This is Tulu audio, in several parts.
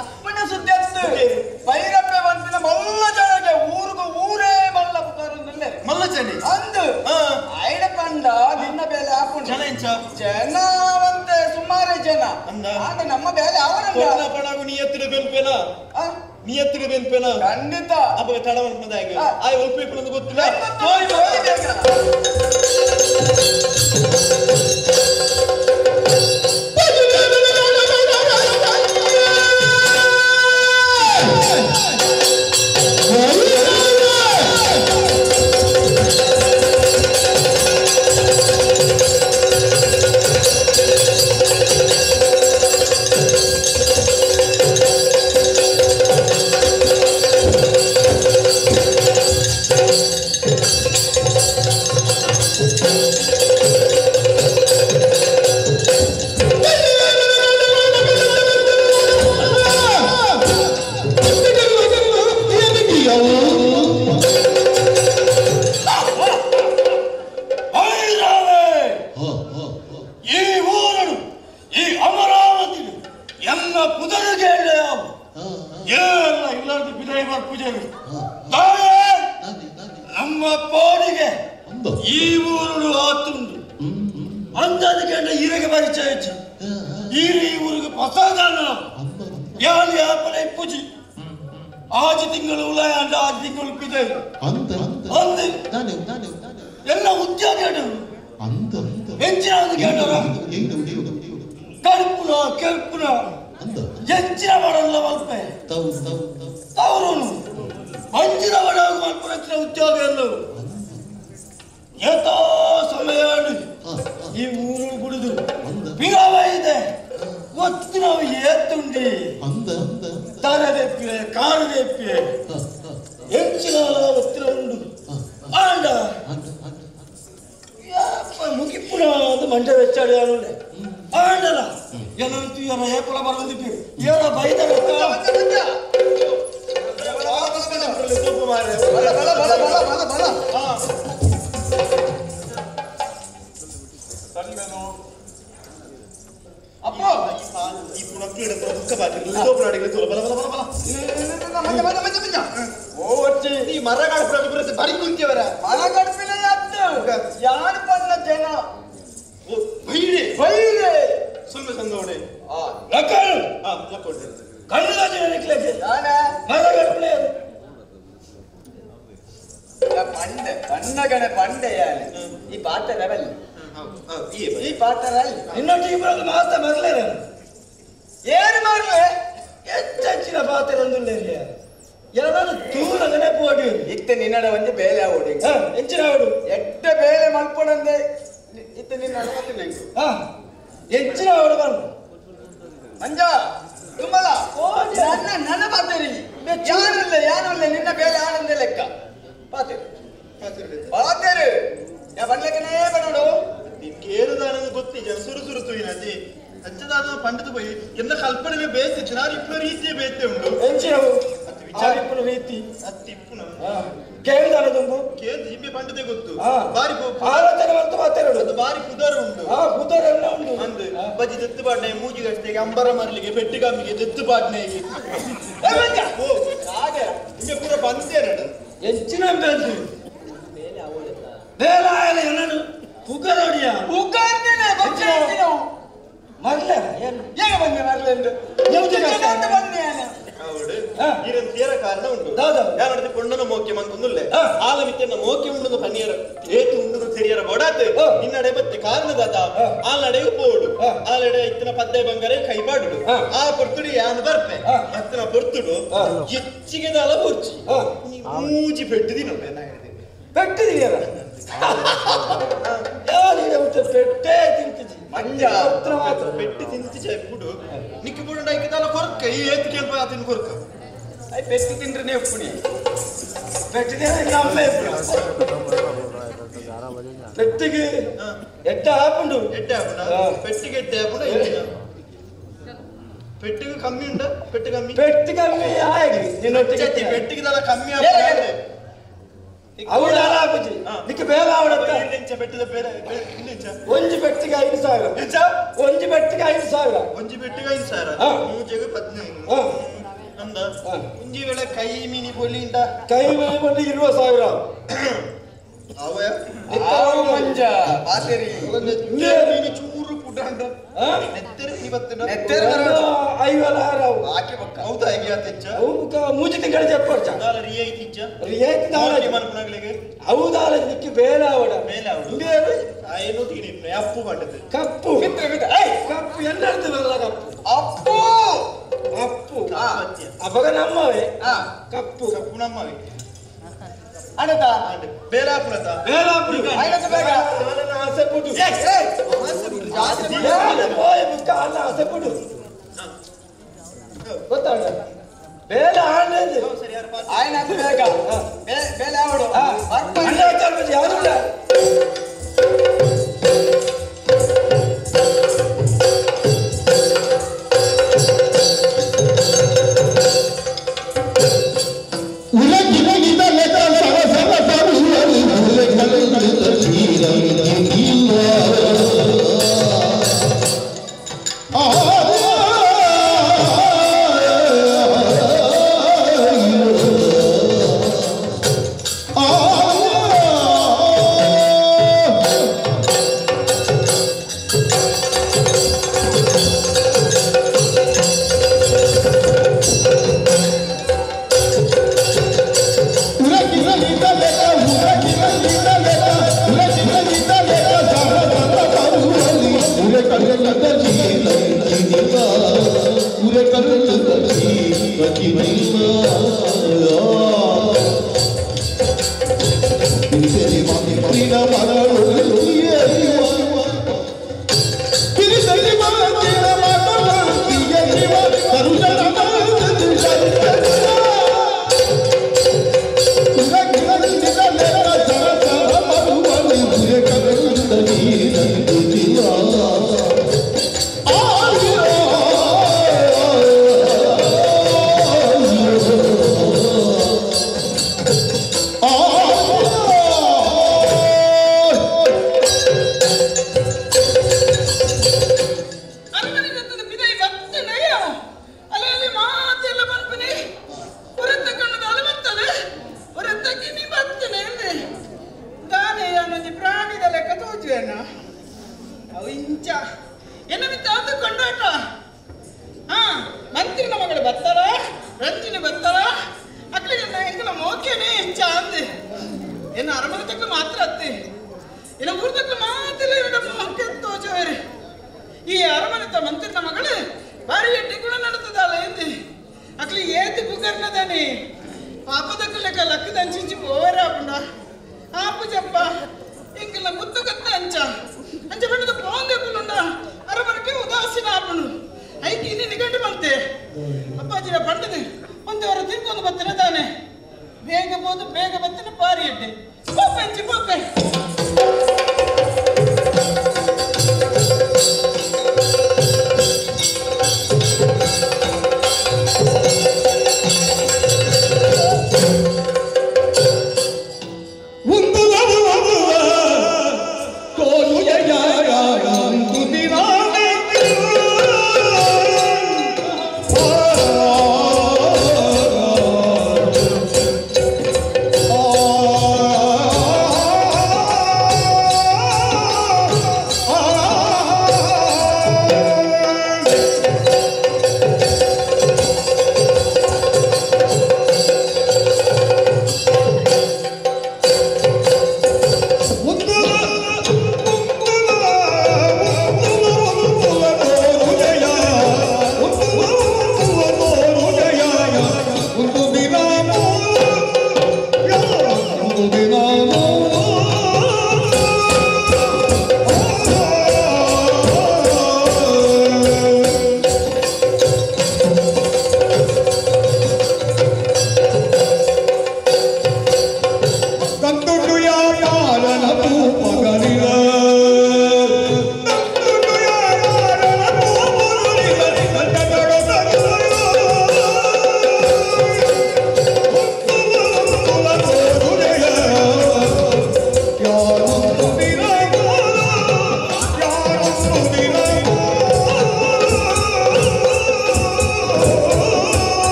ಅಪ್ಪನ ಸುದ್ದಿ ಅತ್ತು ಭೈರಪ್ಪೆ ಬಂದಿನ ಮಲ್ಲ ಜನಗೆ ಊರುಗು ಊರೇ ಮಲ್ಲ ಪುಕಾರೊಂದುಲ್ಲೆ ಮಲ್ಲ ಜನ ಅಂದು ಐಡ ಪಂಡ ನಿನ್ನ ಬೇಲೆ ಹಾಕೊಂಡು ಜನ ಎಂಚ ಜನ ಒಂತೆ ಸುಮಾರು ಜನ ಅಂದ ಆಗ ನಮ್ಮ ಬೇಲೆ ಅವರಲ್ಲ ಪಣಗು ನೀ ಎತ್ತಿರ ಬೆನ್ಪೇನ ನೀ ಎತ್ತಿರ ಬೆನ್ಪೇನ ಖಂಡಿತ ಅಬ್ಬಗ ತಡ ಮನ್ಪದಾಗ ಆಯ್ ಒಲ್ಪ ಅಂತ ಗೊತ್ತಿಲ್ಲ ಒಂಜಿ ಪೆಟ್ಟಿಗೆ 5,000 ಒಂಜಿ ಪೆಟ್ಟಿಗೆ ಬೆಟ್ಟಿಗೆ 5,000. ಒಂಜಿ ಬೆಟ್ಟಿಗೆ 5,000. ಮೂಜೆಗೆ 15. ಅಂದ ಒಂಜಿ ವೇಳೆ ಕೈ ಮೀನಿ ಪೊಲಿಂಡ ಕೈ ಮೀನಿ ಪೊಲಿ 20,000. ಅವಯ ಮಂಜ ಪಾತೆರಿ ಮೀನಿ ಚೂರು ಪುಡಂಡ ನೆತ್ತೆರೆ ಮೀನಿ ಬತ್ತನ ನೆತ್ತೆರೆ 56 ಆಕೆ ಬಕ್ಕ ಹೌದಾ ಹೇಗೆ ಆತೆಚ್ಚ ಅವು ಮೂಜಿ ತಿಂಗಳ ಜಪ್ಪರ್ಚ ದಾಲ ರಿಯಾಯಿತಿ ಇಚ್ಚ ರಿಯಾಯಿತಿ ದಾಲ ಮನ್ಪುನಗಳಿಗೆ ಹೌದಾಲ ನಿಕ್ಕಿ ಬೇಲೆ ಆವಡ ಬೇಲೆ ಆವಡ ಬೇರೆ ಆಯೇನು ತೀನಿಪ್ನೆ ಅಪ್ಪು ಬಂಡದೆ ಕಪ್ಪು ಮಿತ್ರ ಮಿತ್ರ ಏಯ್ ಕಪ್ಪು ಎಲ್ಲರದು ಬರಲ್ಲ ಕಪ್ಪು ಅಪ್ಪು ಅಪ್ಪು ಅವಾಗ ನಮ್ಮವೇ ಕಪ್ಪು ಕಪ್ಪು ನಮ್ಮವೇ ಅಣ್ಣತ ಬೇಲಾಪುರತ ಬೇಲಾಪುರ ಆಯ್ತು ಬೇಗ ನಾನು ಆಸೆ ಪಡು ಜಾಸ್ತಿ ಹೋಯ್ ಬುಕ್ಕ ಅಲ್ಲ ಆಸೆ ಪಡು ಗೊತ್ತಾಗ ಬೇಲೆ ಆಡలేదు ఆయన ಬೇಗ ಬೇಲೆ ಆವಡು ಯಾರು ಇಲ್ಲ. ಒಂದು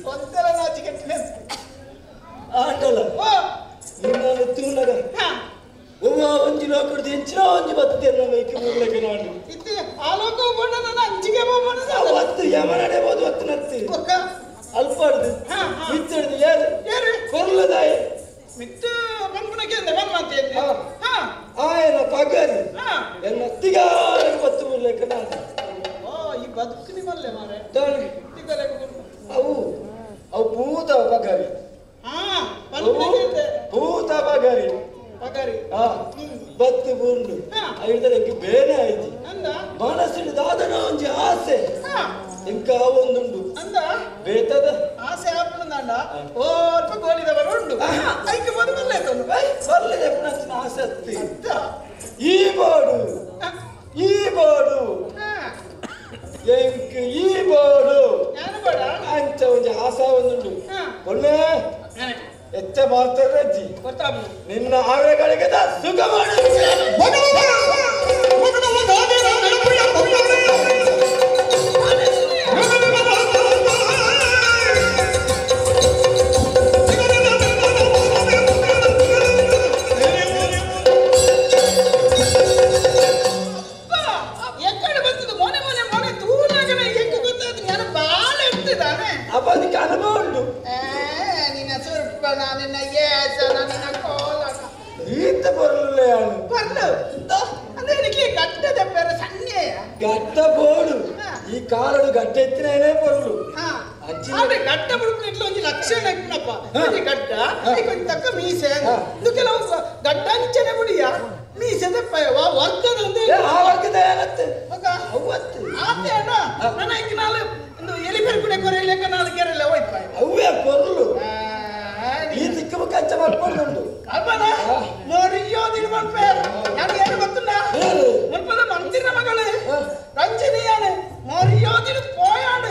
ಒಂದರ ನಾಚಿಕೆಟ್ಟಿನ ಆಂಡಲ ನಿನ್ನನ್ನು ತೂನಗ ಒವ್ವ ಒಂಜಿ ಲೋಕಡ್ದು ಎಂಚಿನ ಒಂಜಿ ಬತ್ತೇನ ಬೈಕ್ ಮೂರ್ಲಕ್ಕೆ ನಾಡು ಇತ್ತೆ ಆಲೋಕ ಬಣ್ಣ ನನ್ನ ಅಂಚಿಗೆ ಬಣ್ಣ ಒತ್ತು ಯಮನಡೆ ಬೋದು ಒತ್ತು ನತ್ತಿ ಒಕ್ಕ ಅಲ್ಪಾಡ್ದು ಮಿತ್ತಡ್ದು ಯಾರು ಯಾರು ಕೊರ್ಲದಾಯ ಮಿತ್ತು ಬಂದ್ಪುನಕ್ಕೆ ಅಂದ ಬಂದ್ ಮಾತೆ ಆಯನ ಪಗರಿ ಎನ್ನ ತಿಗಾರ ಬತ್ತು ಮೂರ್ಲಕ್ಕೆ ನಾಡು ಓ ಈ ಬದುಕು ನಿಮ್ಮಲ್ಲೇ ಮಾರೆ ಅವು ಅವು ಭೂತ ಪಗರಿ ಭೂತ ಪಗರಿ ಪಗರಿ ಬತ್ತು ಬೂರ್ಲು ಐದರ ಎಂಕ್ ಬೇನೆ ಆಯ್ತು ಮನಸ್ಸಿನ ದಾದನ ಒಂಜಿ ಆಸೆ ಎಂಕ ಒಂದುಂಡು ಬೇತದ ಆಸೆ ಆಪುಂಡ ಓ ಅಲ್ಪ ಗೋಲಿದವರು ಉಂಡು ಐಕೆ ಬಂದು ಬರ್ಲೇತು ಬರ್ಲಿದೆ ಆಸೆ ಅತ್ತಿ ಈ ಬೋಡು ಈ ಬೋಡು ಎಂಕ್ ಈ ಬೋಡು ಅಂಚ ಒಂಜಿ ಆಸೆ ಒಂದುಂಡು ಒಳ್ಳೆ ಎಚ್ಚ ಮಾತ್ರ ಅಜ್ಜಿ ನಿನ್ನ ಆರೋಗ್ಯಗಳಿಗೆ ಸುಖ ಮಾಡು. ಎಕ್ಕಡೆ ಬಂದಿದ್ದು ಮೊನೆ ಮೊನೆ ಮೊನೆ ತೂನಾಗನೆ ಹೆಂಗೆ ಗೊತ್ತಾಯ್ತು ನಾನು ಬಾಳ ಎತ್ತಿದ್ದಾನೆ ಅಪ್ಪ ಅದಕ್ಕೆ ಅನುಭವ ಉಂಟು. ನಿನ್ನ ಸುರ್ಪಣ ನಿನ್ನ ಏಸನ ನಿನ್ನ ಕೋಲನ ಈತ ಬರಲಿಲ್ಲ ಬರ್ಲು ಅಂದ್ರೆ ನಿಕ್ಕೆ ಗಟ್ಟದ ಪೇರ ಸಣ್ಣೆಯ ಗಟ್ಟ ಬೋಡು ಈ ಕಾರಡು ಗಟ್ಟ ಎತ್ತಿನೇ ಬರಲು ಆದ್ರೆ ಗಟ್ಟ ಬಿಡ್ಬಿಟ್ಟು ಒಂಜಿ ಲಕ್ಷಣ ಇಪ್ಪನಪ್ಪ ಈ ಗಡ್ಡ కొంచెం ತಕ್ಕ ಮೀಸೆ ಇದು ಕೆಲವು ಗಡ್ಡ ನಿಚ್ಚನೆ ಬಿಡಿಯ ಮೀಸೆ ವರ್ಗದ ಆ ವರ್ಗದ ಏನತ್ತೆ ಆತೆ ಅಣ್ಣ ನನ್ನ ಇಂಕ ನಾಲು ಒಂದು ಎಲಿ ಪೆರ್ಕುಡೆ ಕೊರೆ ಲೆಕ್ಕ ನಾಲು ಕೆರೆಲ್ಲ ಹೋಯ್ಪ ಅವೇ ಕೊರಲು ಈ ತಿಕ್ಕ ಕಂಚ ಮಾಡ್ಕೊಂಡು ಅಲ್ಪನ ಮೋರಿಯೋ ದಿನ ನಾನು ಏನು ಗೊತ್ತುಂಡ ಮುಲ್ಪದ ಮಂತಿನ ಮಗಳು ರಂಜನಿയാണ് ಮೋರಿಯೋ ದಿನ ಪೋಯಾಡು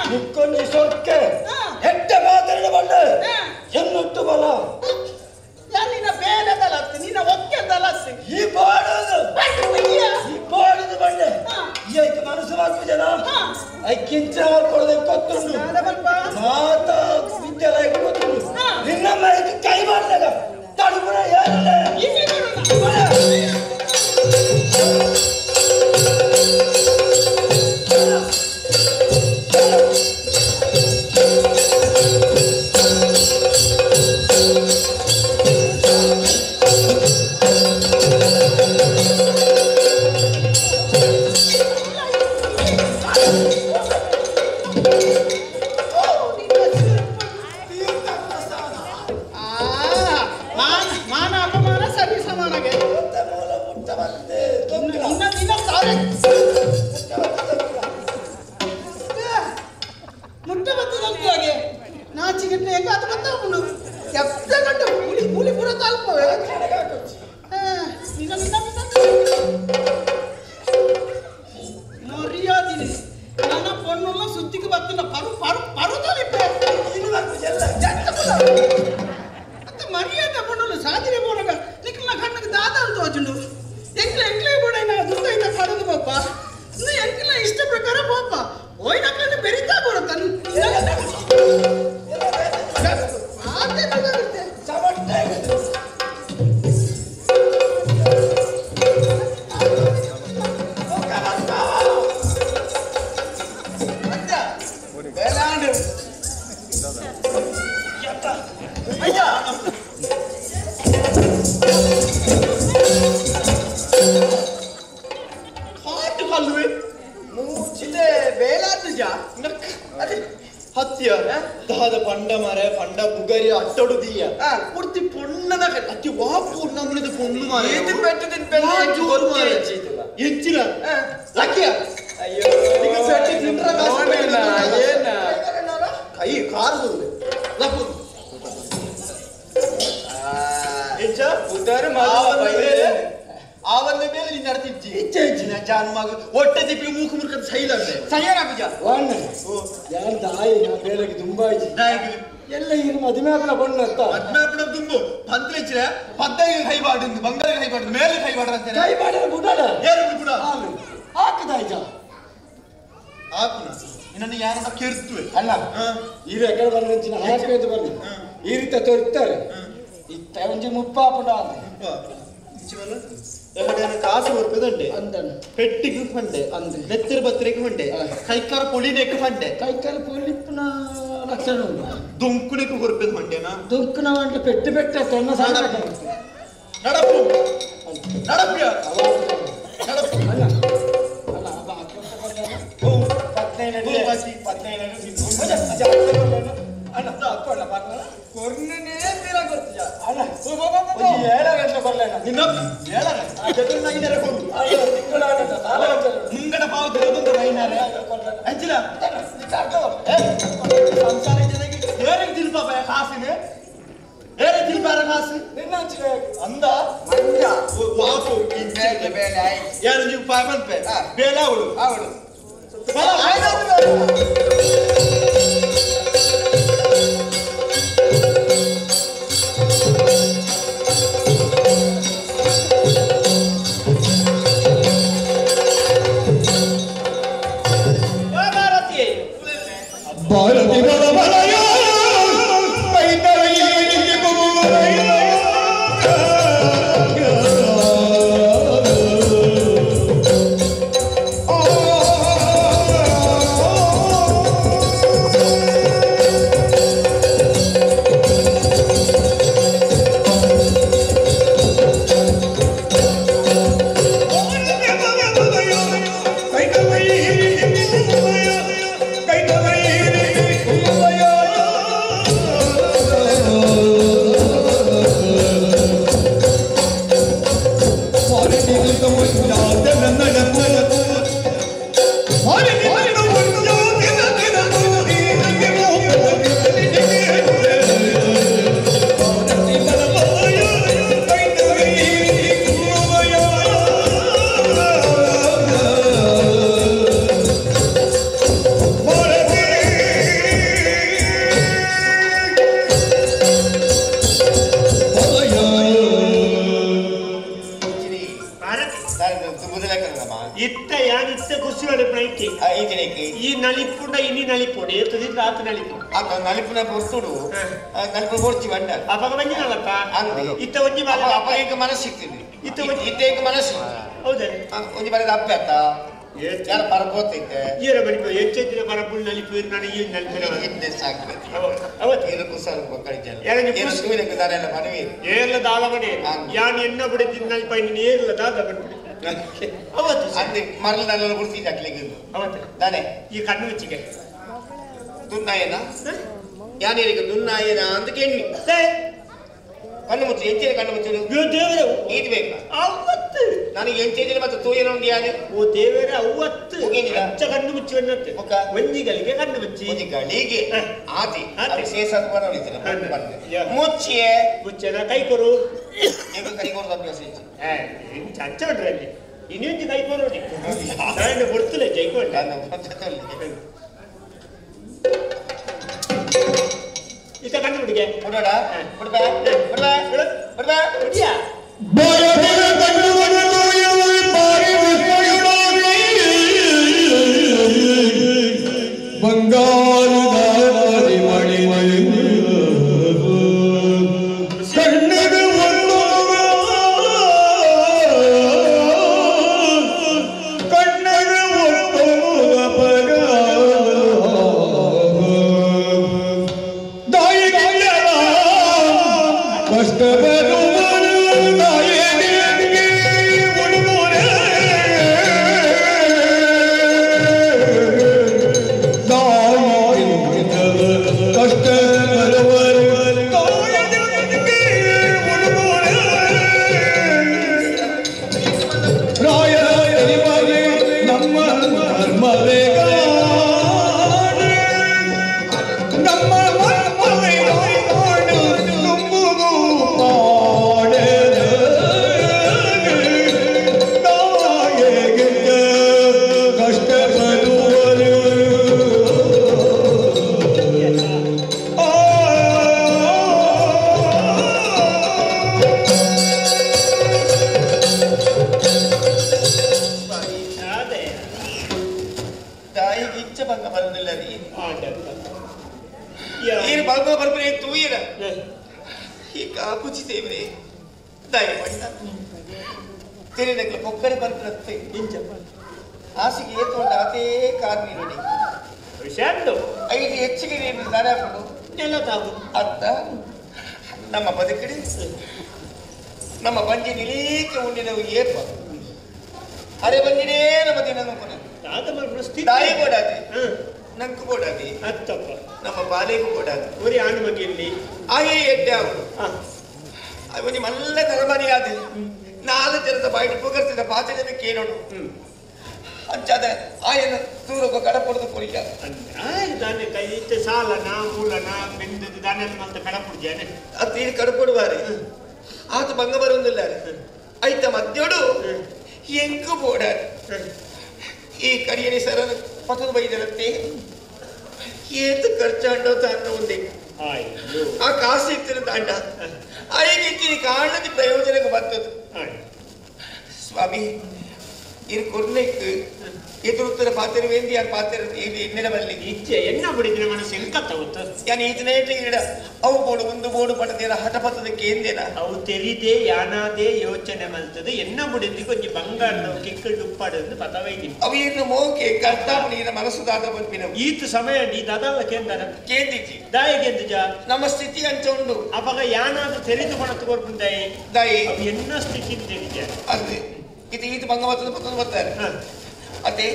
ನಿಕ್ಕೊಂಜಿ ಸೊಕ್ಕೆ ಹೆಟ್ಟ ಮಾತಾಡ ಬಂಡ ಎನ್ನುಟ್ಟು ಬಲ ನಿನ್ನ ಬೇಲೆ ತಲಸ್ತಿ ನಿನ್ನ ಒಕ್ಕೆ ತಲಸ್ತಿ ಈ ಬಾಡೋದು ಈ ಬಾಡೋದು ಬಂಡೆ ಈ ಐಕ ಮನಸ್ಸು ಮಾಡ್ಕು ಜನ ಐಕಿಂಚ ಮಾಡ್ಕೊಳ್ಳೋದೆ ಗೊತ್ತುಂಡು ಮಾತಾ ವಿದ್ಯೆಲ್ಲ ಗೊತ್ತುಂಡು ನಿನ್ನಮ್ಮ ಐದು ಕೈ ಮಾಡಿದಾಗ ತಡುಪುರ ಏನಿಲ್ಲ. ಮಾನ ಅಪಮಾನ ಸರಿ ಸಮಾನಗೆ ಮುಟ್ಟ ಬತ್ತದಂತಾಗೆ ನಾಚಿಗೆಟ್ಲೆ ಹೆಂಗ ಅದು ಬತ್ತ ಉಂಡು ಎತ್ತ ಗಂಟೆ ಕೂಲಿ ಕೂಲಿ ಪೂರ ತಾಲ್ಪವೆ ನಿನ್ನ ನಿನ್ನ ಮರ್ಯಾದಿನಿ ನನ್ನ ಪೊಣ್ಣುಲ್ಲ ಸುತ್ತಿಗೆ ಬತ್ತಿನ ಪರು ಪರು ಪರು ತಲಿಪೆ ಅಂತ ಮರ್ಯಾದೆ ಪೊಣ್ಣುಲ್ಲ ಸಾಧನೆ ಪೋನಗ ನಿಕ್ಕಲ್ನ ಕಣ್ಣಗೆ ದಾದ ಅಂತ ಹೋಜುಂಡು ಎಂಕ್ಲೆ ಎಂಕ್ಲೆ ಬೋಡ ದುಡ್ಡು ಕಾಡೋದು ಪಾಪ ಇನ್ನು ಎಂಕ್ಲ ಇಷ್ಟ ಪ್ರಕಾರ ಪಾಪ ಹೋಯ್ನಕ್ಲನ್ನು ಬೆರಿತಾ ಬರುತ್ತ ಕಾಟು ಕಲ್ಲುವೆ ಮೂಚಿದೆ ಬೇಲಾದ ಹತ್ಯ ದಾದ ಪಂಡ ಮಾರೆ ಪಂಡ ಬುಗರಿ ಅಟ್ಟಡು ದೀಯ ಪೂರ್ತಿ ಪೊಣ್ಣನ ಅತ್ತಿ ವಾಪು ನಮ್ಮನಿದ ಪೊಣ್ಣು ಮಾರೆ ಏತು ಪೆಟ್ಟು ತಿನ್ಪೆಲ್ಲ ಜೋರು ಮಾರೆ ಎಂಚಿನ ಲಕ್ಕಿಯ ಅಯ್ಯೋ ನಿಂಗೆ ಪೆಟ್ಟು ತಿಂದ್ರ ಕಾಸು ಏನ ಕೈ ಕಾರು ಲಪ್ಪು ಎಂಚ ಉದಾರು ಮಾಡು ಆವನ್ನ ಮೇಲೆ ನಿನ್ನ ಅರ್ತಿಜ್ಜಿ ಇಚ್ಛೆ ಇಜ್ಜಿ ಜಾನ್ ಮಗ ಹೊಟ್ಟೆ ತಿಪ್ಪಿ ಮೂಕು ಮುರ್ಕದ ಸೈಲ ಸೈಯನ ಪೂಜಾ ವಾಣ್ಣ ಯಾರು ದಾಯಿ ನಾ ಬೇಲೆಗೆ ತುಂಬಾ ಇಜ್ಜಿ ಎಲ್ಲ ಈಗ ಮದುವೆ ಆಪನ ಬಣ್ಣ ಅಂತ ಮದುವೆ ಆಪನ ತುಂಬು ಪಂತ್ರಿಚ್ರೆ ಪದ್ದೈಗೆ ಕೈ ಬಾಡು ಬಂಗಾರ ಕೈ ಬಾಡು ಮೇಲೆ ಕೈ ಬಾಡ್ರ ಅಂತಾರೆ ಕೈ ಬಾಡಿನ ಬುಡಾಡ ಯಾರು ಬುಡ ಹಾಕದಾಯ್ತ ಹಾಕುನ ನಿನ್ನನ್ನು ಯಾರನ್ನ ಕೆರ್ತುವೆ ಅಲ್ಲ ಈ ಎಕಡೆ ಬಂದ ಹಾಕಿ ಬರ್ಲಿ ಈ ರೀತಿ ತೋರಿಸ್ತಾರೆ ಇತ್ತ ಒಂಜಿ ಮುಪ್ಪಾಪುಂಡ ಮುಪ್ಪ ಕಾಸು ಕೊರ್ಪದಂಡೆ ಪೆಟ್ಟಿಗೆ ಫಂಡೆ ನೆತ್ತರ ಬತ್ತರೆಗೆ ಫಂಡೆ ಕೈಕಾರ ಪೊಳಿನೆಕ್ ಫಂಡೆ ಕೈಕಾರ ಪೊಲಿಪ್ಪುನ ಲಕ್ಷಣ ಉಂಟು ದೊಂಕುನೆಕ್ ಕೊರ್ಪದ ಫಂಡೆನಾ ದೊಂಕುನ వంట పెట్టి పెట్టే తొన్న ನಡಪು ನಡಪು ನಡಪ್ಯ ನಡಪು ಅಲ್ಲ ಅಲ್ಲ ಅಬ್ಬ 15 ಕೊರ್ನನೇ ತೀರ ಗೊತ್ತಿಲ್ಲ ಅಲ್ಲ ಏಳ ಗಂಟೆ ಬರ್ಲೇನ ನಿನ್ನ ಏಳ ಜಗನ್ನಾಗಿದ್ದಾರೆ ಕೊಡು ಮುಂಗಡ ಪಾವು ತಿರುಗುಂತ ಬೈನಾರೆ ಅಂಚಿನ ಸಂಸಾರ ಜನಕ್ಕೆ ಏರಿಗೆ ತಿಲ್ಪ ಬಯ ಕಾಸಿನ ಏರಿಗೆ ತಿಲ್ಪಾರ ಕಾಸು ನಿನ್ನ ಅಂದ ಮಂಜ ವಾಪು ಯಾರು ನೀವು ಪಾಪನ್ಪೆ ಬೇಲ ಅವಳು ಅವಳು ಭಾರತಿ ಬಲಬಲಯ ಈ ನಲಿಪುಂಡ ಇನಿ ನಲಿಪುಂಡ ಏತದಿ ರಾತ್ ನಲಿಪುಂಡ ಆ ನಲಿಪುನ ಪೊರ್ತುಡು ನಲಿಪು ಪೊರ್ಚಿ ಬಂಡ ಅಪಗ ಬಂಜಿನಲ್ಲಪ್ಪ ಇತ್ತ ಒಂಜಿ ಬಾಲ ಅಪಗ ಎಂಕ ಮನಸ್ಸು ಸಿಗ್ತಿದ್ವಿ ಇತ್ತ ಇತ್ತ ಎಂಕ ಮನಸ್ಸು ಹೌದಾ ಒಂಜಿ ಬಾರಿ ಅಪ್ಪೆ ಅತ್ತ ಯಾರ ಪರಪೋತೈತೆ ಏರ ಬಲಿಪು ಹೆಚ್ಚೆಚ್ಚಿನ ಪರಪುಲ್ ನಲಿಪು ನಾನು ಈ ನಲಿಪಿನ ಇದ್ದೆ ಸಾಕು ಅವತ್ತು ಏನು ಕುಸಾಲ ಮಕ್ಕಳಿದ್ದ ಏನು ಸೂರ್ಯಕ್ಕೆ ದಾರೆಲ್ಲ ಮನವಿ ಏರ್ಲ ದಾಲ ಮನೆ ಯಾನ್ ಎನ್ನ ಬಿಡಿದ್ದ ನಲಿಪ ಇನ್ನು ಏರ್ಲ ದಾದ ಬಂದ್ಬಿಡಿ ಅವತ್ತು ಅಂದೆ ಮರಳು ನಲ್ಲ ಬಿಡ್ತಿದ್ದೆ ಅಕ್ಲಿಗೆ ಅವತ್ತು ತಾನೆ ಈ ಕಣ್ಣು ಮುಚ್ಚಿಗೆ ದುನ್ನಾಯನ ಯಾನೇರಿಗೆ ದುನ್ನಾಯನ ಅಂತ ಕೇಳಿ ಕಣ್ಣು ಮುಚ್ಚು ಎಂಚಿನ ಕಣ್ಣು ಮುಚ್ಚು ದೇವರೇ ನೀತಿ ಬೇಕಾ ಅವತ್ತು ನನಗೆ ಎಂಚಿನ ಮತ್ತೆ ತೂಯನ ಉಂಡು ಯಾರು ಓ ದೇವರೇ ಅವತ್ತು ಅಚ್ಚ ಕಣ್ಣು ಮುಚ್ಚು ಅನ್ನತ್ತೆ ಒಂಜಿಗಳಿಗೆ ಕಣ್ಣು ಮುಚ್ಚಿ ಒಂಜಿಗಳಿಗೆ ಆತಿ ಅದು ಶೇಷ ಬರೋಳಿದ್ದೀರ ಮುಚ್ಚಿಯೇ ಮುಚ್ಚನ ಕೈ ಕೊರು ನೀವು ಕೈ ಕೊಡೋದು ಅಭ್ಯಾಸ ಇತ್ತು ಅಚ್ಚ ಉಂಟ್ರಲ್ಲಿ ಇನ್ನೊಂದು ಕೈ ಕೊರು ನಾನು ಕೊಡ್ತಿಲ್ಲ ಜೈಕೊಂಡ ಇತ್ತ ಕಣ್ಣು ಬಿಡಿಗೆ ಬಿಡೋಣ ಬಿಡ್ಬಾ ಬಿಡ್ಬಾ ಬಿಡ್ಬಾ ಬಿಡಿಯಾ ಕಷ್ಟ ಬರಂದಿಲ್ಲ ನೀರು ಬಂಗ ಬರ್ಬರೆ ತೂಯಿರ ಈ ಕಾಪುಚಿ ಸೇವನೆ ದಯಮಾಡಿ ತೆರೆನಕ್ಲ ಪೊಕ್ಕಡೆ ಬರ್ಪುನತ್ತೆ ಇಂಚ ಆಸಿಗೆ ಏತೊಂಡ ಅದೇ ಕಾರ್ ನೀರುಡಿ ವಿಷಾಂದು ಐದು ಹೆಚ್ಚಿಗೆ ನೀರು ದಾರಾಪಡು ನೆಲ ತಾವು ಅತ್ತ ನಮ್ಮ ಬದುಕಡಿ ನಮ್ಮ ಬಂಜಿ ನಿಲೀಕೆ ಉಂಡಿನವು ಏಪ ಅರೆ ಬಂಜಿನೇ ನಮ್ಮ ದಿನ ದಾಯಿ ಬೋಡಾದಿ ನಂಕು ಬೋಡಾದಿ ಅತ್ತಪ್ಪ ನಮ್ಮ ಬಾಲೆಗೂ ಬೋಡಾದಿ ಒರಿ ಆಣು ಮಗಿಯಲ್ಲಿ ಆಯೇ ಎಡ್ಡೆ ಅವಳು ಅವನಿ ಮಲ್ಲ ನರಮನಿ ಆದಿ ನಾಲ್ ಜನದ ಬಾಯಿಟ್ ಪುಗರ್ತಿದ ಪಾಚನೆ ಕೇಳೋಡು ಅಂಚಾದ ಆಯನ ದೂರಕ್ಕೆ ಕಡಪೊಡ್ದು ಕೊಡಿಯ ದಾನೆ ಕೈ ಸಾಲನ ಮೂಲನ ಬೆಂದದ್ದು ದಾನೆ ಅಂತ ಕಡಪುಡ್ಜಾನೆ ಅದು ಇಲ್ಲಿ ಕಡಪೊಡುವಾರೆ ಆತ ಭಂಗ ಬರುವುದಿಲ್ಲ ಐತ ಮಧ್ಯೋಡು ಎಂಕು ಬೋಡಾರೆ ಈ ಕಡಿಯನಿ ಸರನ ಪತದ ಬೈದರತ್ತೆ ಏತು ಖರ್ಚಾಂಡೋ ತಾನು ಒಂದೇ ಆ ಕಾಸು ಇತ್ತಿನ ತಾಂಡ ಆಯಗಿತ್ತೀನಿ ಕಾಣದಿ ಪ್ರಯೋಜನಕ್ಕೆ ಬರ್ತದೆ ಸ್ವಾಮಿ ಇದು ಕೊರ್ನೆಕ್ ಎದುರುತ್ತರ ಪಾತ್ರ ವೇಂದಿ ಯಾರು ಪಾತ್ರ ಇನ್ನೆರವಲ್ಲಿ ಇಚ್ಛೆ ಎನ್ನ ಬಿಡಿದ್ರೆ ಮನಸ್ಸು ಎಂಕತ್ತ ಗೊತ್ತು ಯಾನ್ ಈತನೇಟ ಇಡ ಅವು ಬೋಡು ಒಂದು ಬೋಡು ಪಡದೇನ ಹಠಪತ್ತದ ಕೇಂದೇನ ಅವು ತೆರಿದೆ ಯಾನಾದೆ ಯೋಚನೆ ಮಲ್ತದೆ ಎನ್ನ ಬಿಡಿದಿ ಕೊಂಚ ಬಂಗಾರದ ಕಿಕ್ಕಳು ಉಪ್ಪಾಡಂದು ಪತವೈದಿ ಅವು ಏನು ಮೋಕೆ ಕರ್ತಾಪುಣ ಮನಸ್ಸು ದಾದ ಪನ್ಪಿನ ಈತ ಸಮಯ ನೀ ದಾದಲ್ಲ ಕೇಂದನ ಕೇಂದಿಜಿ ದಾಯಿಗೆ ಎಂದುಜ ನಮ್ಮ ಸ್ಥಿತಿ ಅಂಚ ಉಂಡು ಅವಾಗ ಯಾನಾದ ತೆರೆದು ಕೊಣತು ಕೊರ್ಪುಂದಾಯಿ ದಾಯಿ ಅವು ಎನ್ನ ಸ್ಥಿತಿ ತೆರಿಜ ಅದೇ ಇದು ಈತ ಬಂಗವತ್ತದ ಪತ್ತದ ಬರ್ತಾರೆ ಅದೇ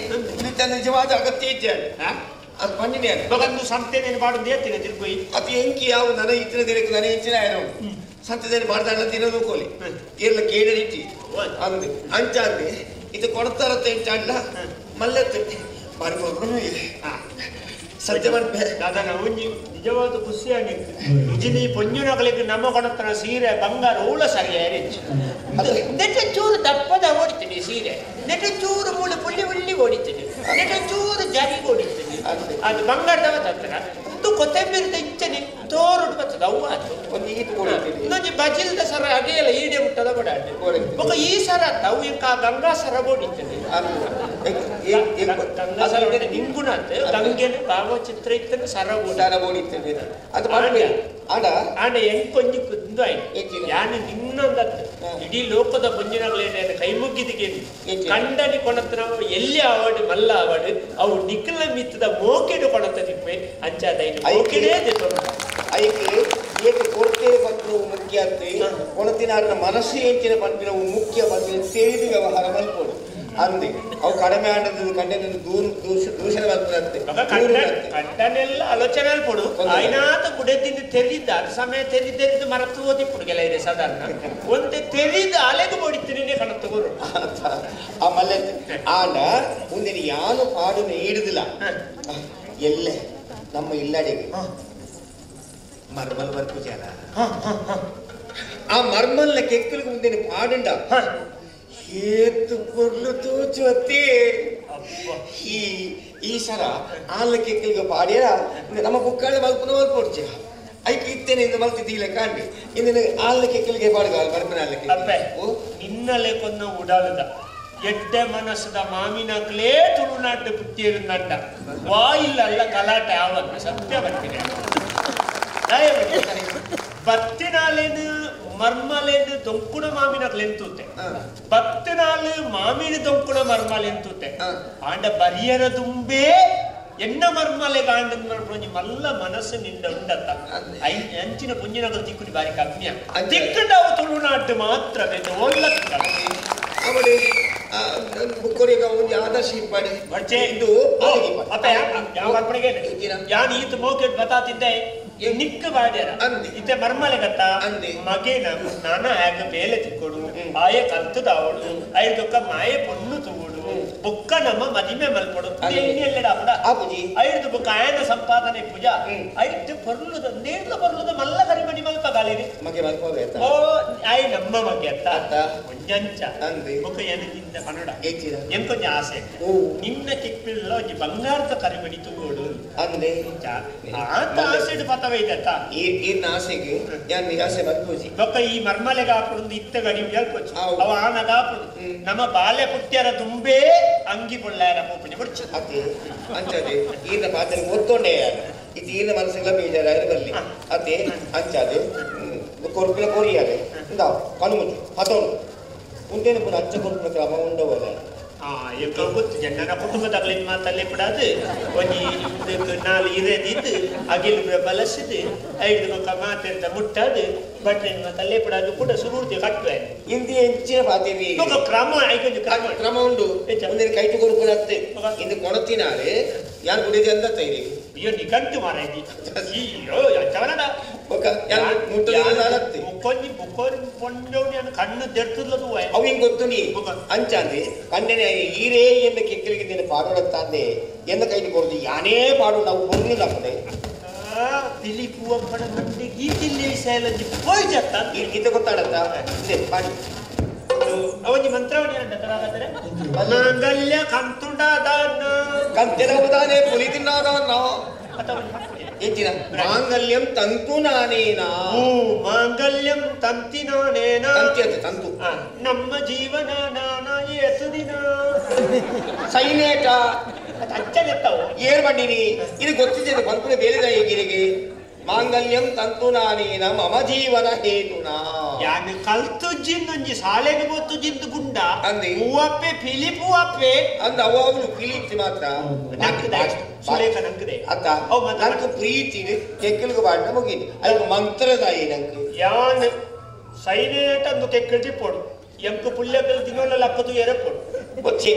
ನಿಜವಾದ ಅಗತ್ಯ ಇದ್ದಾನೆ ಅದು ಪಂಜಿನಿ ಬಗಂದು ಸಂತೆದೇನು ಬಾಡುದು ಏತಿನ ತಿರುಗೋಯಿ ಅದು ಎಂಕಿ ಯಾವ ನನ ಇತ್ತಿನ ದಿನಕ್ಕೆ ನನ ಹೆಚ್ಚಿನ ಆಯ್ನು ಸಂತೆದೇನು ಬಾಡ್ದಾಣ ತಿನ್ನೋದು ಕೋಲಿ ಎಲ್ಲ ಕೇಳರಿಟ್ಟಿ ಅಂದೆ ಅಂಚ ಅಂದೆ ಇದು ಕೊಡ್ತಾರತ್ತ ಎಂಚಾಡ್ಲ ಮಲ್ಲತ್ತು ಬಾರಿ ಸತ್ಯ ಮಾಡ್ಪೆ ದಾದಾ ಒಂಜಿ ನಿಜವಾದ ಖುಷಿ ಆಗಿತ್ತು ನಿಜನಿ ಪೊಂಜುನಗಳಿಗೆ ನಮ್ಮ ಕೊಡತನ ಸೀರೆ ಬಂಗಾರ ಊಳ ಸರಿಯಾಗಿ ನೆಟ್ಟ ಚೂರು ದಪ್ಪದ ಓಡಿತೀನಿ ಸೀರೆ ನೆಟ್ಟ ಚೂರು ಮೂಳೆ ಪುಳ್ಳಿ ಉಳ್ಳಿ ಓಡಿತೀನಿ ನೆಟ್ಟ ಚೂರು ಜರಿ ಓಡಿತೀನಿ ಅದು ಬಂಗಾರದವ ತಪ್ಪನ ಒಂದು ಕೊತ್ತಂಬರಿ ಇಂಚನೆ ತೋರುಡು ಬರ್ತದೆ ಅವು ಆತು ಒಂದು ಈಟ್ ಓಡಿತೀನಿ ಇನ್ನೊಂದು ಬಜಿಲ್ದ ಸರ ಅಗೆಯಲ್ಲ ಈಡೆ ಮುಟ್ಟದ ಬಡಾಡಿ ಬೊಕ ಈ ಸರ ಅವು ಇಂಕ ಗಂಗಾ ಸರ ಓಡಿತೀನಿ ಗಂಗಾ ಸರ ನಿಂಗುಣ ಅಂತ ಗಂಗೆನ ಭಾವಚಿತ್ರ ಇತ್ತನ ಸರ ಸರ ಓಡಿತೀನಿ ಅದು ಮಾಡ್ಬೇಕು ಆಡ ಆಡ ಎಂಕೊಂಜಿ ಕುಂದು ಆಯ್ತು ಯಾನು ನಿನ್ನೊಂದತ್ತು ಇಡೀ ಲೋಕದ ಪೊಂಜಿನಗಳೇನ ಕೈ ಮುಗ್ಗಿದಿಗೆ ಕಂಡನಿ ಕೊಣತನ ಎಲ್ಲಿ ಆವಾಡು ಮಲ್ಲ ಆವಾಡು ಅವು ನಿಖಲ ಮಿತ್ತದ ಮೋಕೆಡು ಕೊಣತ ತಿಪ್ಪೆ ಅಂಚಾದ ಮೋಕೆಡೇ ಐಕೆ ಏಕೆ ಕೊಡ್ತೇವೆ ಪಂಪಿನವು ಮುಖ್ಯ ಅಂತೆ ಕೊಣತಿನಾಡಿನ ಮನಸ್ಸು ಎಂಚಿನ ಪಂಪಿನವು ಮುಖ್ಯ ಪಂಪಿನ ಸೇರಿದ ವ್ಯವಹಾರ ಮಲ್ಪೋಡು ಅಂದೆ ಅವು ಕಡಿಮೆ ಆಡದ್ದು ಕಂಡನ ದೂಷಣ ಮಲ್ಪದಂತೆ ಕಂಡನೆಲ್ಲ ಆಲೋಚನೆ ಅಲ್ಪಡು ಆಯ್ನಾತ ಕುಡೆದಿಂದ ತೆರಿದ ಅದು ಸಮಯ ತೆರಿ ತೆರಿದು ಮರತು ಓದಿಪ್ಪುಡು ಕೆಲ ಇದೆ ಸಾಧಾರಣ ಒಂದೇ ತೆರಿದ ಅಲೆಗೆ ಬಡಿತೀನಿ ಕಣ ತಗೋರು ಆಮೇಲೆ ಆಡ ಮುಂದಿನ ಯಾನು ಪಾಡು ನೀಡುದಿಲ್ಲ ಎಲ್ಲೆ ನಮ್ಮ ಇಲ್ಲಡೆಗೆ ಮರ್ಮಲ್ ಬರ್ಕು ಜನ ಆ ಮರ್ಮಲ್ನ ಕೆಕ್ಕಲಿಗೆ ಮುಂದಿನ ಪಾಡುಂಡ ಏತು ಪೊರ್ಲು ತೋಚುವತ್ತೆ ಈ ಈ ಸರ ಆಲ ಕೆಕ್ಕಲಿಗೆ ಪಾಡ್ಯಾರ ನಮ್ಮ ಬುಕ್ಕಾಳ ಮಲ್ಪುನ ಮಲ್ಪೊಡ್ಚ ಐಕ್ ಇತ್ತೇನೆ ಇಂದು ಮಲ್ತಿದ್ದೀಲ ಕಾಂಡಿ ಇಂದಿನ ಆಲ ಕೆಕ್ಕಲಿಗೆ ಪಾಡುಗ ಮರ್ಮನ ಆಲಕ್ಕೆ ಅಪ್ಪೆ ನಿನ್ನಲೆ ಕೊನ್ನ ಉಡಾಲದ ಎಡ್ಡೆ ಮನಸ್ಸದ ಮಾಮಿನಕ್ಲೇ ತುಳುನಾಟ ಪುಟ್ಟಿರುನ್ನಂಡ ವಾಯಿಲ್ಲ ಕಲಾಟೆ ಆವನ್ನ ಸತ್ಯ ಬರ್ತೀನಿ ಬತ್ತಿನಾಲೇನು ಮರ್ಮಲೇನು ದೊಂಕುಣ ಮಾಮಿನಕ್ಲೆಂತೂತೆ ಬತ್ತಿನಾಲು ಮಾಮಿನ ದೊಂಕುಣ ಮರ್ಮಲೆಂತೂತೆ ಆಂಡ ಬರಿಯರ ತುಂಬೇ ಎನ್ನ ಮರ್ಮಲೆ ಗಾಂಡನ್ ಮಲ್ಪೊಂಜಿ ಮಲ್ಲ ಮನಸ್ಸು ನಿಂಡ ಉಂಡತ್ತ ಅಂಚಿನ ಪುಂಜಿನಗಳು ತಿಕ್ಕುನಿ ಬಾರಿ ಕಮ್ಮಿಯ ತಿಕ್ಕಂಡವು ತುಳುನಾಟು ಮಾತ್ರ ಒಳ್ಳ ಅವಳು ಬುಕ್ಕೊರಿಗ ಒಂದು ಆದರ್ಶ ಇಪ್ಪಾಡಿ ಇದು ಅಪ್ಪ ಯಾವ ಅರ್ಪಣೆಗೆ ಯಾನ್ ಈತ ಮೋಕೆಟ್ ಬತಾತಿದ್ದೆ ನಿಕ್ಕ ಬಾಡ್ಯಾರ ಇತ್ತೆ ಮರ್ಮಲೆ ಗತ್ತ ಮಗೇನ ನಾನ ಆಗ ಬೇಲೆ ತಿಕ್ಕೊಡು ಆಯೆ ಕಲ್ತದ ಅವಳು ಐದೊಕ್ಕ ಮಾಯೆ ಪೊಣ್ಣು ತೂಡು ಬೊಕ್ಕ ನಮ್ಮ ಮದಿಮೆ ಮಲ್ಪಡು ಐದು ಬೊಕ್ಕ ಆಯನ ಸಂಪಾದನೆ ಪೂಜಾ ಐದು ಪೊರ್ಲುದ ನೇರ್ಲ ಪೊರ್ಲುದ ಮಲ್ಲ ಕರಿಮಣಿ ಮಲ್ಪ ಗಾಳಿರಿ ಮಗೆ ಮಲ್ಪ ಓ ಆಯ್ ನಮ್ಮ ಮಗೆ ಅತ್ತ ಒಂಜಂಚ ಬೊಕ್ಕ ಎನಗಿಂದ ಕನ್ನಡ ಎಂಕೊಂಜ ಆಸೆ ನಿನ್ನ ಕಿಕ್ಕಿಲ್ಲ ಒಂಜಿ ಬಂಗಾರದ ಕರಿಮಣಿ ತೂಗೋಡು ಅಂದೆ ಆತ ಆಸೆಡು ಪತವೈದತ್ತ ಈ ಆಸೆಗೆ ಯಾನ್ ನಿರಾಸೆ ಮಲ್ಪೂಜಿ ಬೊಕ್ಕ ಈ ಮರ್ಮಲೆಗೆ ಹಾಪುಂದು ಇತ್ತ ಗಡಿ ಹೇಳ್ಕೊಚ್ಚು ಅವ ಆನಗ ಹಾಪುಂದು ನಮ್ಮ ಬಾಲ್ಯ ಪುಟ್ಟ್ಯರ ತುಂಬೇ ಅಂಗಿ ಪೊಳ್ಳಾರ ಪೋಪುನಿ ಮುಡ್ಚು ಅತ್ತೆ ಅಂಚಾದೆ ಈನ ಪಾತ್ರ ಒತ್ತೊಂಡೆ ಇದು ಈನ ಮನಸ್ಸಿಗೆ ಬೇಜಾರಾದ್ರೆ ಬರಲಿ ಅತ್ತೆ ಅಂಚಾದೆ ಕೊರ್ಪಿನ ಕೋರಿಯಾರೆ ಇಂದ ಕಣ್ಣು ಹತೋನು ಉಂಟೇನು ಪುನಃ ಅಚ್ಚ ಕೊರ್ಪಿನ ಕ್ರಮ ಉಂಡವಲ್ಲ ಎಕ್ಕ ಗೊತ್ತು ಜನನ ಕುಟುಂಬದಾಗಲಿನ ಮಾತಲ್ಲೇ ಬಿಡಾದು ಒಂಜಿ ಇದಕ್ಕೆ ನಾಲ್ ಇರೇದಿದ್ದು ಅಗಿಲ್ ಬಲಸಿದ್ದು ಐದು ಮಕ್ಕ ಮಾತೆಂತ ಮುಟ್ಟಾದು ಬಟ್ಲಿನ ಮಾತಲ್ಲೇ ಬಿಡಾದು ಕೂಡ ಸುರುರ್ತಿ ಕಟ್ಟುವೆ ಇಂದಿ ಹೆಚ್ಚಿನ ಪಾತೇವಿ ಬೊಕ್ಕ ಕ್ರಮ ಐಕೊಂಜಿ ಕ್ರಮ ಕ್ರಮ ಉಂಡು ಒಂದಿನ ಕೈಟು ಕೊರ್ಪುನ ಅತ್ತೆ ಇಂದು ಕೊಣತಿನಾರೆ ಯಾರು ಕುಡಿದೆ ಅಂತ ತೈರಿ ಅಯ್ಯೋ ನಿಗಂಟು ಮಾರಾಯ್ತಿ ಅಯ್ಯೋ ಅಂಚವನಡ ಬೊಕ್ಕ ಯಾರು ಮುಟ್ಟದ ಮುಕ್ಕೊಂಜಿ ಮುಕ್ಕೋರಿ ಪೊಂಡೋನಿ ಕಣ್ಣು ದೆರ್ತದದು ಅವು ಹಿಂಗೆ ಗೊತ್ತು ನೀ ಅಂಚಾಂದೆ ಕಣ್ಣನೆ ಈರೇ ಎಂದ ಕೆಕ್ಕಲಿಗೆ ನೀನು ಪಾಡೋಡತ್ತಾಂದೆ ಎಂದ ಕೈಲಿ ಕೊರದು ಯಾನೇ ಪಾಡು ನಾವು ಕೊರ್ಲು ನಮ್ಮನೆ ತಿಳಿ ಪೂವಪ್ಪಣ ಮಂಡಿ ಗೀತಿಲ್ಲಿ ಶೈಲಂಜಿ ಪೋಯ್ ಜತ್ತ ಗೀತೆ ಗೊತ್ತಾಡತ್ತ ಇದೆ ಪಾಡಿ ಅವನಿ ಮಂತ್ರವಣಿ ಅಂಡ ತರಾಗತಾರೆ ಮಾಂಗಲ್ಯ ಕಂತುಂಡಾದಾನ ಕಂತೆರವುದಾನೆ ಪುಲಿ ತಿನ್ನಾದಾನ ಅಥವಾ ಹೆಚ್ಚಿನ ಮಾಂಗಲ್ಯಂ ತಂತು ನಾನೇನ ಮಾಂಗಲ್ಯಂ ತಂತಿ ನಾನೇನ ತಂತಿ ಅಂತ ತಂತು ನಮ್ಮ ಜೀವನ ನಾನಾ ಏಸು ದಿನ ಸೈನೇಟ ಅಚ್ಚಲೆತ್ತವು ಏರ್ ಬಂಡಿನಿ ಇದು ಗೊತ್ತಿದೆ ಪಲ್ಪುನ ಬೇರೆದ ಈಗಿರಿಗೆ ಮಾಂಗಲ್ಯಂ ತಂತು ನಾನೇನ ಮಮ ಜೀವನ ಹೇತುನಾ ಯಾನು ಕಲ್ತು ಜಿಂದೊಂಜಿ ಸಾಲೆಗೆ ಗೊತ್ತು ಜಿಂದು ಗುಂಡ ಅಂದೆ ಹೂವಪ್ಪೆ ಫಿಲಿಪ್ ಹೂವಪ್ಪೆ ಅಂದ ಅವಾಗಲೂ ಫಿಲಿಪ್ ಮಾತ್ರ ನಕ್ಕದೆ ಸುಲೇಖ ನಕ್ಕದೆ ಅತ್ತ ನಂಗೆ ಪ್ರೀತಿ ಕೆಕ್ಕಲಿಗೆ ಬಾಡಿನ ಮುಗೀತು ಅದಕ್ಕೆ ಮಂತ್ರದಾಯಿ ನಂಗೆ ಯಾನ್ ಸೈನೇಟ್ ಅಂದು ಕೆಕ್ಕಟಿ ಪೋಡು ಎಂಕು ಪುಳ್ಯಕಲ್ ದಿನೋಲ ಲಕ್ಕದು ಎರೆ ಪೋಡು ಬೊಚ್ಚಿ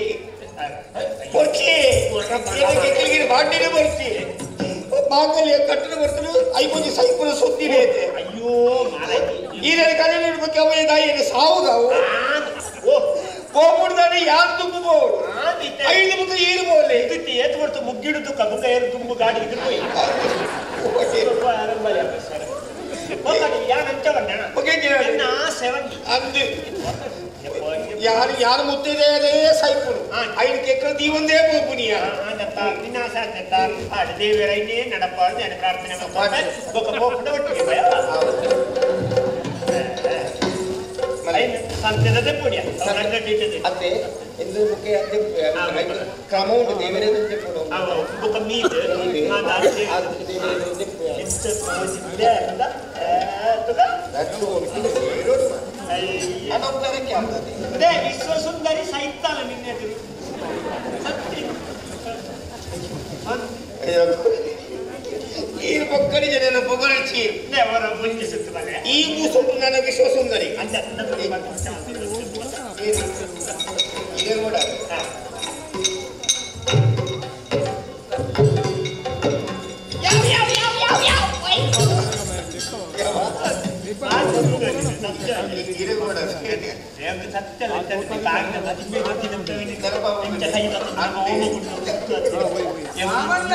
ಬೊಚ್ಚಿ ಕೆಕ್ಕಲಿಗೆ ಬಾಡಿನ ಬೊಚ್ಚಿ ಮಾಂಗಲ್ಯ ಕಟ್ಟಡ ಬರ್ತಲು ಐಕೊಂಜಿ ಸೈಪುನ ಸುದ್ದಿ ಬೇತೆ ಅಯ್ಯೋ ಮಾರಾಯ್ತಿ ಈ ಕಣ್ಣು ಬಗ್ಗೆ ಅವೇ ತಾಯಿ ಸಾವುದಾವು ಓ ಹೋಗ್ಬಿಡ್ದಾನೆ ಯಾರು ತುಂಬು ಬೋಡು ಐದು ಮುಖ ಏರು ಬೋಲೆ ಇದಕ್ಕೆ ಏತ್ ಬರ್ತು ಮುಗ್ಗಿಡುದು ಕಬುಕ ಏರು ತುಂಬು ಗಾಡಿ ಇದ್ರು ಹೋಯ್ ಯಾರು ಯಾರು ಮುತ್ತಿದೆ ಸೈಪುನು ಐದು ಕೆಕ್ಕಳು ದೀವಂದೇ ಹೋಗುನಿಯ ದೇವರೈನೇ ನಡಪಾರ್ದು ನಾನು ಪ್ರಾರ್ಥನೆ ಮಾಡ್ಕೊಂಡೆ ಬೊಕ್ಕ ಹೋಗ್ಬಿಟ್ಟು ಒಟ್ಟಿಗೆ ಸಂತೆನದೇ ಪುಣ್ಯ ಅತ್ತೆ ಎಂದು ಮುಖ್ಯ ಕ್ರಮ ಉಂಟು ದೇವರೇ ಬೊಕ್ಕ ಮೀದು ವಿಶ್ವಸುಂದರಿ ಸೈತಾಲ ನಿನ್ನೆ ಈ ಬೊಕ್ಕಡಿ ಜನ ಪೊಗರಚಿ ಈ ಸುಟ್ಟು ನನ್ನ ವಿಶ್ವಸುಂದರಿ ಮಾಮಣ್ಣ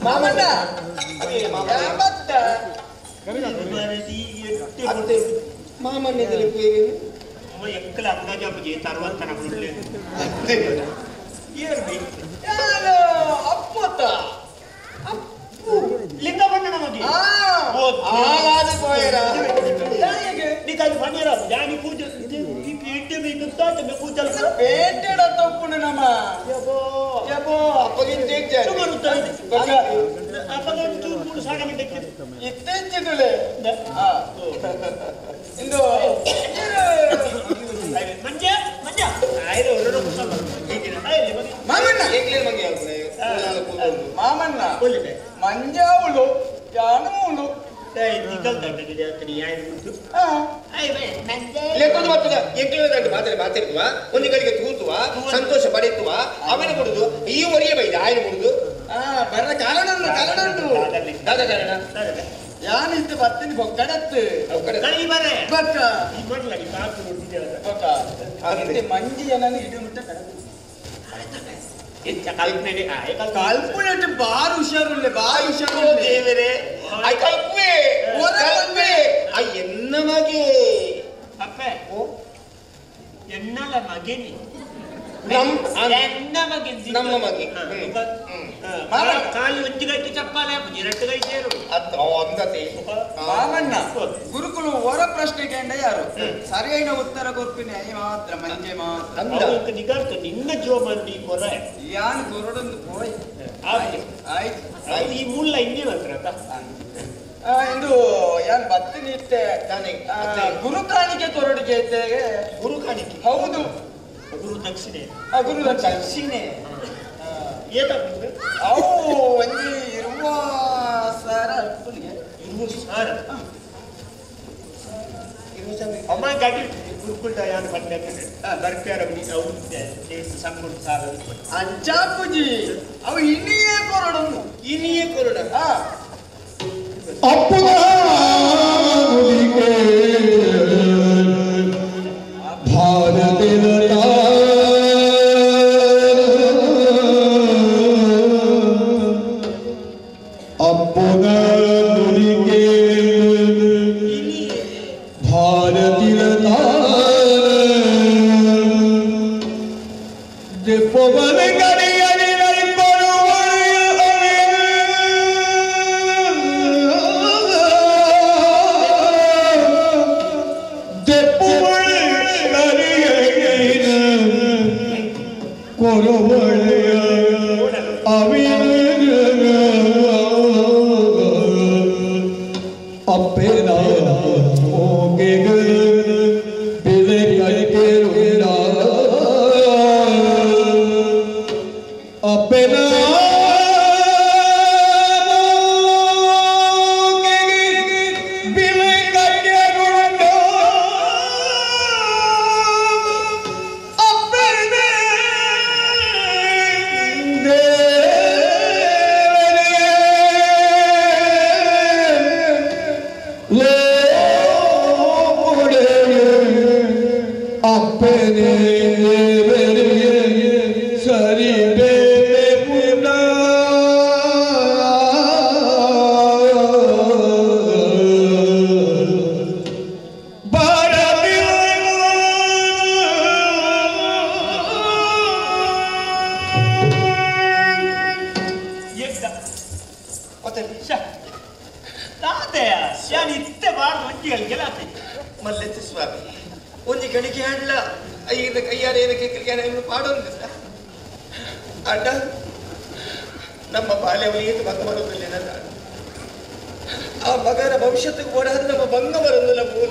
ಮಾಮಣ್ಣ ಮಾಮಣ್ಣ ಎಕ್ಕಲ ಅಂದಾಜು ತರುವಂತ ಅಪ್ಪತ್ತ ಅಪ್ಪು ಲಿಂಗ ಬಣ್ಣ ನಮಗೆ ಆಲಾದ ಪೋಯರ ನೀಕಾಗಿ ಪನ್ನೀರ ಜಾನಿ ಪೂಜೆ ಪೇಟೆ ಬೇಕು ಕೂಚಲ್ ಪೇಟೆಡ ತಪ್ಪುನು ನಮ್ಮ ಯಬೋ ಅಪ್ಪಗಿಂತ ಸುಮಾರು ಅಪ್ಪಗ ಚೂರು ಮೂರು ಸಾಗ ಮಿಟ್ಟಕ್ಕೆ ಇತ್ತೀಚೆಗುಲೆ ಇಂದು ಮಂಜ ಮಂಜ ಆಯ್ತು ಮಾಮಣ್ಣ ಮಾಮಣ್ಣ ಮಂಜಾವುಳು ಜಾನುವುಳು ಮಾತಾಡುವ ಒಂದು ಗಳಿಗೆ ತೂತುವ ಸಂತೋಷ ಪಡೆಯುವ ಅವನ ಕೊಡುದು ಈ ಒರೆಯ ಬೈದ ಆಯ್ನ ಕೊಡುದು ಬರ ಕಾರಣ ಉಂಟು ಕಾರಣ ಉಂಟು ದಾದ ಕಾರಣ ಯಾನಿತ್ತು ಬತ್ತಿನ ಬೊಕ್ಕಡತ್ತು ಬೊಕ್ಕ ಬೊಕ್ಕ ಮಂಜಿ ಜನನ ಇಡು ಮುಟ್ಟ ಕಲ್ಪನೆ ಬಾರು ಹುಷಾರುಲ್ಲೆ ಬಾರಿ ಹುಷಾರು ದೇವರೇ I ಕಲ್ಪೆ ಕಲ್ಪೆ I ಎನ್ನ ಮಗೆ ಅಪ್ಪೆ ಎನ್ನಲ ಮಗೇನಿ ನಮ್ಮ ಮಗೆ ಕಾಲಿ ಒಂಜಿ ಗಂಟೆ ಚಪ್ಪಾಲೆ ರಟ್ಟಗೈ ಸೇರು ಅಂದತೆ ವಾಮಣ್ಣ ಗುರುಕುಲು ಹೊರ ಪ್ರಶ್ನೆಗೆ ಯಾರು ಸರಿಯಾದ ಉತ್ತರ ಕೊರ್ಪಿನಿ I ಮಾತ್ರ ಮಂಜೆ ಮಾತ್ರ ಅಂದ ನಿಗಾರ್ತು ನಿನ್ನ ಜೋಮಂಡಿ ಕೊರ ಯಾನ್ ಕೊರಡೊಂದು ಪೋಯ್ ಆಯ್ತು ಆಯ್ತು ಈ ಮುಲ್ಲ ಇನ್ನೇ ಮಾತ್ರ ಇಂದು ಯಾನ್ ಬತ್ತಿ ಇತ್ತೆ ಗುರು ಕಾಣಿಕೆ ಕೊರಡಿಗೆ ಇದ್ದೇಗೆ ಗುರು ಕಾಣಿಕೆ ಹೌದು ಗುರು ದಕ್ಷಿಣೆ ಗುರು ದಕ್ಷಿಣೆ ಅವು ಒಂದು ಇರುವ ಸಾರ 20,000 ಅಮ್ಮ ಗಾಡಿ ಗುರುಕುಲ್ದ ಯಾನ್ ಬಂದೆ ಬರ್ಪ್ಯಾರ ಅವು ಸಂಗುಡ್ ಸಾರ ಅಂಚಾಪುಜಿ ಅವು ಇನಿಯೇ ಕೊರಡೊಂದು ಇನಿಯೇ ಕೊರಡ ಅಪ್ಪುನ ಭಾರತಿಲ ಅಪ್ಪುನ ನುಡಿಗೆ ಭಾರತಿಲ ಪವನ ಅಡ್ಡ ನಮ್ಮ ಬಾಲ್ಯವಲ್ಲಿ ಮಗ ಬರುವುದಿಲ್ಲ ಆ ಮಗನ ಭವಿಷ್ಯತ್ತಿಗೆ ಓಡಾದ್ರೆ ನಮ್ಮ ಭಂಗ ಬರುವುದಿಲ್ಲ ಮೂಲ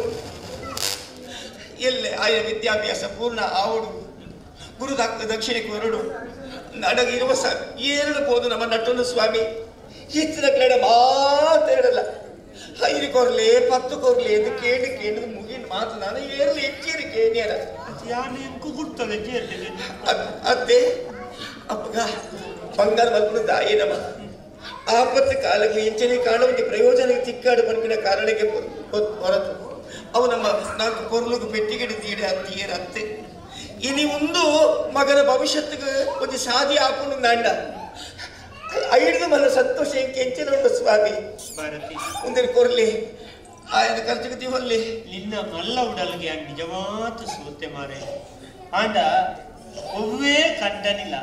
ಎಲ್ಲೆ ಆಯ ವಿದ್ಯಾಭ್ಯಾಸ ಪೂರ್ಣ ಆವಡು ಗುರು ದಕ್ಷಿಣಕ್ಕೆ ಹೊರಡು ನಡಗ ಇರುವ ಏರಡು ಹೋದು ನಮ್ಮ ನಟನು ಸ್ವಾಮಿ ಹೆಚ್ಚಿನ ಕನ್ನಡ ಮಾತಾಡಲ್ಲ ಐದು ಕೊರ್ಲೆ 10 ಕೊರ್ಲೆ ಎಂದು ಕೇಳಿ ಕೇಳಿದ ಮುಗಿನ ಮಾತು ನಾನು ಏರಲು ಹೆಚ್ಚೇರಿ ಕೇಳಿಯರ ಅದೇ ಅಪ್ಪಗ ಬಂಗಾರ ಮಲ್ಪನ ದಾಯಿ ನಮ್ಮ ಆಪತ್ತು ಕಾಲಕ್ಕೆ ಇಂಚನೆ ಕಾಣುವಂತೆ ಪ್ರಯೋಜನಕ್ಕೆ ತಿಕ್ಕಾಡು ಬನ್ಪಿನ ಕಾರಣಕ್ಕೆ ಹೊರತು ಅವು ನಮ್ಮ ನಾಲ್ಕು ಕೊರ್ಲುಗು ಪೆಟ್ಟಿಗೆ ತೀಡೆ ಅತ್ತೀರ ಅತ್ತೆ ಇನಿ ಒಂದು ಮಗನ ಭವಿಷ್ಯತ್ತಿಗೆ ಒಂದು ಸಾಧಿ ಹಾಕೊಂಡು ನಾಂಡ ಐದು ಮನ ಸಂತೋಷ ಎಂಚಿನ ಉಂಟು ಸ್ವಾಮಿ ಮುಂದಿನ ಕೊರ್ಲಿ ಆಯನ ಖರ್ಚಿಗೆ ದಿವಲ್ಲಿ ನಿನ್ನ ಮಲ್ಲ ಉಡಲ್ಗೆ ನಿಜವಾದ ಸೋತೆ ಮಾರೆ ಆಂಡ ಒವ್ವೇ ಕಂಡನಿಲ್ಲ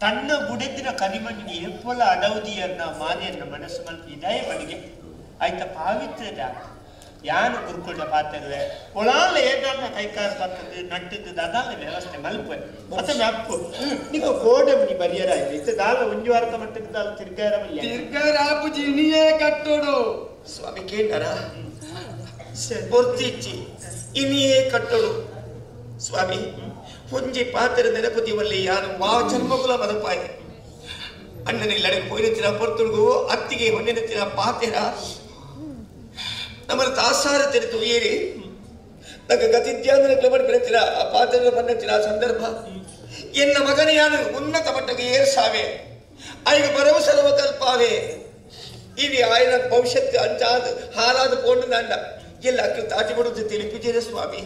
ತನ್ನ ಬುಡದಿನ ಕನಿಮಣ್ಣಿಗೆ ಎಪ್ಪಲ ಅಡೌದಿಯನ್ನ ಮಾನೆಯನ್ನ ಮನಸ್ಸು ಮಲ್ಪ ಇದಾಯ ಮಣಿಗೆ ಆಯ್ತ ಪಾವಿತ್ರ್ಯದ ಯಾನು ಗುರುಕುಲ ಪಾತ್ರವೆ ಒಳಾಲ ಏನಾದ ಕೈಕಾರ ಬರ್ತದೆ ನಟ್ಟದ್ದು ದಾದಾಲ ವ್ಯವಸ್ಥೆ ಮಲ್ಪೆ ಮತ್ತೆ ಅಪ್ಪು ನಿಗ ಕೋಡೆ ಮುನಿ ಬರಿಯರ ಆಯ್ತು ಇತ್ತ ದಾಲ ಒಂಜು ವಾರದ ಮಟ್ಟಕ್ಕೆ ದಾಲ ತಿರ್ಗಾರ ತಿರ್ಗಾರ ಇನಿಯೇ ಕಟ್ಟೋಡು ಸ್ವಾಮಿ ಕೇಂದ್ರ ಪೊರ್ತಿಚ್ಚಿ ಇನಿಯೇ ಕಟ್ಟೋಡು ಸ್ವಾಮಿ ಒಂಜಿ ಪಾತ್ರ ನೆನಪುತಿವಲ್ಲಿ ಯಾನು ವಾ ಜನ್ಮಕುಲ ಮದಪಾಯ ಅಣ್ಣನಿಲ್ಲಡೆ ಪೊಯ್ನತಿನ ಪೊರ್ತುಡುಗು ಅತ್ತಿಗೆ ಹೊನ್ನೆನತಿನ ಪಾತೆರ ನಮ್ಮನ್ನು ತಾಸಾರ ತೆರೆತು ಏರಿ ನಗ ಗತಿದ್ಯಾಂದನ ಕ್ಲಬಡ್ ಬೆಳೆತಿರ ಆ ಪಾತ್ರ ಬನ್ನತಿನ ಸಂದರ್ಭ ಎನ್ನ ಮಗನ ಯಾನು ಉನ್ನತ ಮಟ್ಟಕ್ಕೆ ಏರ್ಸಾವೆ ಆಯ್ಗ ಭರವಸರವ ಕಲ್ಪಾವೆ ಇಡೀ ಆಯನ ಭವಿಷ್ಯತ್ ಅಂಚಾದ ಹಾಲಾದ ಪೋಂಡು ನಂಡ ಎಲ್ಲ ಅಕ್ಕಿ ತಾಟಿ ಬಿಡುತ್ತೆ ತಿಳಿಪಿದ್ದೀರ ಸ್ವಾಮಿ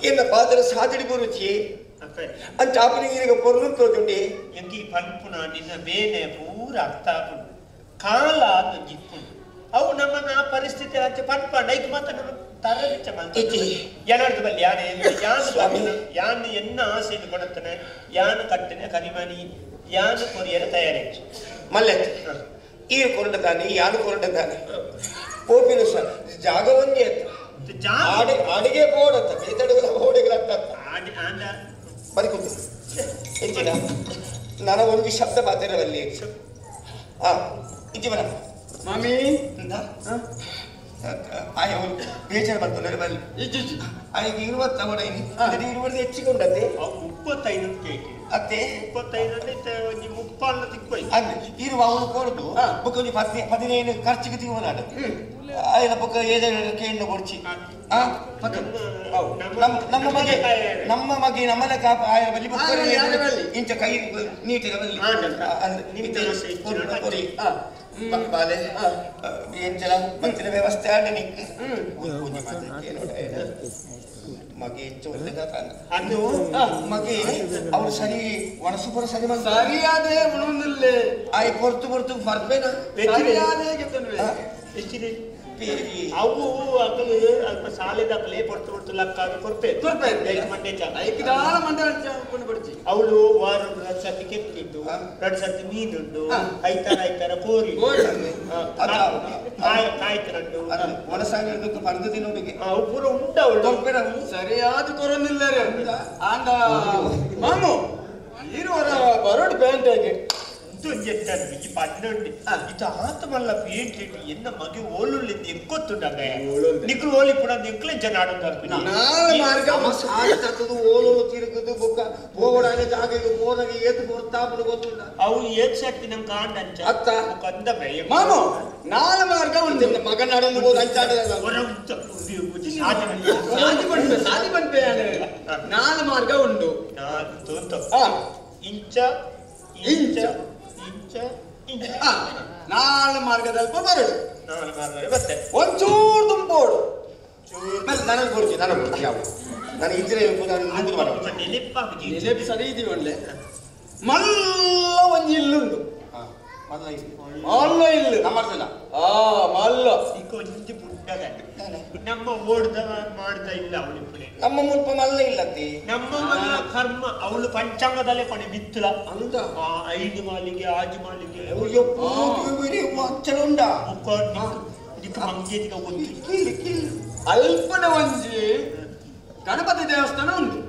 ಎನ್ನ ಪಾತ್ರ ಸಾಧಿಡಿ ಬರುಚಿ ಅಂಚ ಆಪನಿಗೆ ಪೊರ್ಲು ತೋಜುಂಡಿ ಎಂಕಿ ಪನ್ಪುನ ನಿನ್ನ ಬೇನೆ ಪೂರ ಅರ್ಥ ಆಪುಂಡು ಕಾಲ ಅದು ಜಿಕ್ಕುಂಡು ಅವು ನಮ್ಮನ್ನ ಆ ಪರಿಸ್ಥಿತಿ ಅಂಚೆ ಪನ್ಪ ನೈಕ್ ಮಾತ್ರ ನಮ್ಮ ತರವಿಚ್ಚ ಮಂತಿ ಏನಾಡ್ದು ಬಲ್ಲಿ ಯಾರು ಯಾನು ಸ್ವಾಮಿ ಯಾನು ಎನ್ನ ಆಸೆಯನ್ನು ಕೊಡುತ್ತಾನೆ ಯಾನು ಕಟ್ಟನೆ ಕರಿಮನಿ ಯಾನು ಕೊರಿಯರ ತಯಾರಿ ಮಲ್ಲೆತ್ ಈ ಕೊರಡದಾನೆ ಯಾನು ಕೊರಡದಾನೆ ಪೋಪಿನ ಸರ್ ಜಾಗ ಒಂದೇ ಆಡಿ ಅಡಿಗೆ ಬೋಡತ್ತ ಬೇತಡುಗಳ ಬೋಡಿಗಳತ್ತ ಬರಿಕುಂಟು ಎಂಚಿನ ನಾನು ಒಂದು ಶಬ್ದ ಮಾತಿರವಲ್ಲಿ ಆ ಇಂಚಿವನ ಮಾಮಿ ಆಯ ಬೇಜಾರು ಮಾಡ್ತಾರೆ ಬಲ್ಲಿ ಆಯ್ತು ಇರುವತ್ತ ಇರುವತ್ತ ಹೆಚ್ಚಿಕೊಂಡತ್ತೆ 35 ಕೇಕ್ ಅತ್ತೆ 35 ಒಂಜಿ ಮುಪ್ಪಾಲ್ನ ತಿಕ್ಕೋಯ್ ಅಂದ್ರೆ ಇರುವ ಅವನು ಕೊರದು ಬೊಕ್ಕ ಒಂಜಿ 15 ಖರ್ಚಿಗೆ ತಿಂಗುನಾಡು ಆಯ್ನ ಬೊಕ್ಕ ಏಜಾರು ಕೇಂದ್ರ ಕೊಡ್ಚಿ ಆ ನಮ್ಮ ಮಗೆ ನಮ್ಮ ಮಗೆ ನಮ್ಮನೆ ಕಾಪ ಆಯ ಬಲ್ಲಿ ಇಂಚ ಕೈ ನೀಟಿನ ಬಲ್ಲಿ ಅಂದ್ರೆ ಬಾಲೆ ಎಂಚಲ ಮತ್ತಿನ ವ್ಯವಸ್ಥೆ ಆಡ ನಿಕ್ ಮಗೆ ಅದು ಮಗೆ ಅವಳು ಸರಿ ಒಣಸು ಪುರ ಸರಿ ಸರಿಯಾದ ಉಣುವುದಿಲ್ಲ ಆಯ್ ಪೊರ್ತು ಪೊರ್ತು ಬರ್ಬೇನ ಸರಿಯಾದ ಎಷ್ಟಿದೆ ಅವು ಅಕಲು ಅಲ್ಪ ಸಾಲೆದಾಕಲೆ ಪೊರ್ತು ಪೊರ್ತು ಲಕ್ಕಾದ ಕೊರ್ಪೆ ಕೊರ್ಪೆ ಮಂಡೆ ಚಾ ಐಕದಾಲ ಮಂಡೆ ಕೊಂಡು ಬಿಡ್ಚಿ ಅವಳು ವಾರ ಎರಡು ಸರ್ತಿ ಕೆತ್ತಿದ್ದು ಎರಡು ಸರ್ತಿ ಮೀನುಂಡು ಐತಾರ ಐತಾರ ಕೋರಿ ಕಾಯ್ತರಂಡು ಒಣಸಾಗಿ ಪರ್ದು ತಿನ್ನುಡಿಗೆ ಅವು ಪೂರ ಉಂಟು ಅವಳು ಸರಿಯಾದ ಕೊರೊಂದಿಲ್ಲ ಆಂಡ ಮಾಮು ಇರುವರ ಬರೋಡು ಪ್ಯಾಂಟ್ ಆಗಿ ಈ ಪನ್ನೊಂಡು ಇದು ಆತಮಲ್ಲ ಪೇಂಟ್ ಎನ್ನ ಮಗೆ ಓಲುಳ್ಳಿಂದ ಎಂಕೊತ್ತುಂಡಾಗ ನಿಕ್ಲು ಓಲಿ ಪುಣ ನಿಕ್ಲೆ ಜನ ಆಡೋದು ಓಲೋಲು ತಿರುಗುದು ಬೊಕ್ಕ ಪೋವಡಾಗ ಜಾಗೆಗೆ ಪೋನಾಗ ಏತು ಕೊರ್ತಾಪುಡು ಗೊತ್ತುಂಡ ಅವು ಏತ್ ಶಕ್ತಿ ನಮ್ ಕಾಂಡ ಅಂಚ ಅತ್ತ ಕಂದ ಮಾಮು ನಾಲ್ ಮಾರ್ಗ ಉಂಟು ಮಗನ ಆಡೊಂದು ಬೋದು ಅಂಚಾಡ ಸಾದಿ ಬಂಪೆ ನಾಲ್ ಮಾರ್ಗ ಉಂಟು ಇಂಚ ಇಂಚ ಇಂಚ ನಾಲ್ ಮಾರ್ಗದಲ್ಪ ಬರಡು ನಾಲ್ ಮಾರ್ಗ ಬತ್ತೆ ಒಂಚೂರು ತುಂಬೋಡು ನನಗೆ ಕೊಡ್ತೀನಿ ನನಗೆ ಕೊಡ್ತೀನಿ ಯಾವ ನಾನು ಇದ್ರೆ ನೆನಪು ಸರಿ ಇದೀವಿ ಒಳ್ಳೆ ಮಲ್ಲ ಒಂಜಿ ಇಲ್ಲುಂಡು ಮಲ್ಲ ಇಲ್ಲು ನಮ್ಮ ಆ ಮಲ್ಲ ಒಂಜಿ ಪುಟ್ಟದ ನಮ್ಮ ಓಡ್ದ ಮಾಡ್ತಾ ಇಲ್ಲ ಅವಳು ನಮ್ಮ ಮುಲ್ಪ ಮಲ್ಲ ಇಲ್ಲತ್ತಿ ನಮ್ಮ ಮಲ್ಲ ಕರ್ಮ ಅವಳು ಪಂಚಾಂಗದಲ್ಲೇ ಕೊನೆ ಬಿತ್ತಲ ಅಂದ 5 ಮಾಲಿಗೆ 6 ಮಾಲಿಗೆ ಉಂಡ ಮಂಗೇದಿಗೆ ಗೊತ್ತು ಅಲ್ಪನ ಒಂಜಿ ಗಣಪತಿ ದೇವಸ್ಥಾನ ಉಂಟು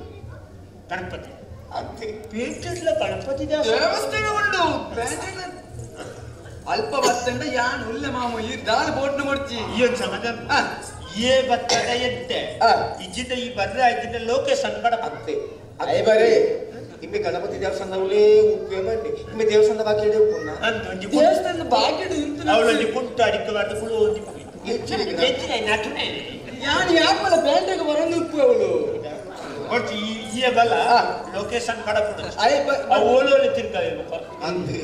ಗಣಪತಿ ಅತ್ತೆ ಪೇಟೆಡ್ಲ ಗಣಪತಿ ದೇವಸ್ಥಾನ ಉಂಟು ಪೇಟೆಡ್ಲ ಅಲ್ಪ ಬತ್ತಂಡ ಯಾನ್ ಉಲ್ಲ ಮಾಮು ಈ ದಾಲ್ ಬೋಟ್ನ ಕೊಡ್ಚಿ ಈ ಒಂದು ಸಮಾಧಾನ ಏ ಬತ್ತದ ಎತ್ತೆ ಇಜ್ಜಿದ ಈ ಬರ್ರ ಆಯ್ತಿದ್ದ ಲೋಕೇಶನ್ ಬಡ ಅತ್ತೆ ಅದೇ ಬರೇ ಇಮ್ಮೆ ಗಣಪತಿ ದೇವಸ್ಥಾನದಲ್ಲೇ ಉಪ್ಪೆ ಬಂಡಿ ಇಮ್ಮೆ ದೇವಸ್ಥಾನದ ಬಾಕಿ ಉಪ್ಪುನ ದೇವಸ್ಥಾನದ ಬಾಕಿ ಅವಳಲ್ಲಿ ಪುಟ್ಟ ಅಡಿಕೆ ಮಾಡ್ದು ಕುಳು ಒಂಜಿ ಹೆಚ್ಚಿನ ನಟನೆ ಯಾನ್ ಯಾಪಲ ಪೇಟೆಗೆ ಬರೋದು ಉಪ್ಪು ಅವಳು ಕೊಡ್ಚಿ ಈ ಬಲ ಲೊಕೇಶನ್ ಕಡ ಪುಟ್ಟ ಓಲೋಲೆ ತಿರ್ಗಾವೆ ಅಂತೆ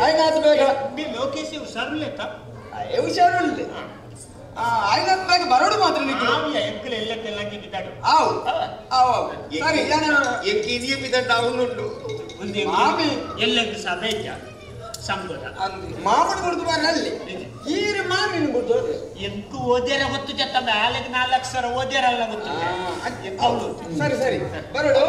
ಆಯ್ನಾತ್ ಬೇಗ ಲೋಕೇಶ್ ಹುಷಾರುಲ್ಲೇತ ಹುಷಾರುಳ್ಳೆ ಆಯ್ನಾತ್ ಬೇಗ ಬರೋಡು ಮಾತ್ರ ನಿಕ್ಲು ಎಂಕಲ್ ಎಲ್ಲ ತೆಲ್ಲಂಗಿ ಬಿದ್ದಾಡು ಆವು ಆವು ಸರಿ ಎಂಕಿ ಇದೆಯೇ ಬಿದ್ದಾಡು ಅವನುಂಟು ಮಾಮಿ ಎಲ್ಲಂಗೆ ಸಭೆ ಇದ್ದ ಸಂಗೋದ ಮಾಮನ ಬಿಡ್ದು ಬಾರಲ್ಲಿ ಈರು ಮಾಮಿನ ಬಿಡ್ದು ಎಂಕು ಓದ್ಯಾರ ಗೊತ್ತು ಜತ್ತ ಮ್ಯಾಲೆಗೆ 4 ಸಾವಿರ ಓದ್ಯಾರಲ್ಲ ಗೊತ್ತು ಅವಳು ಸರಿ ಸರಿ ಬರೋಡು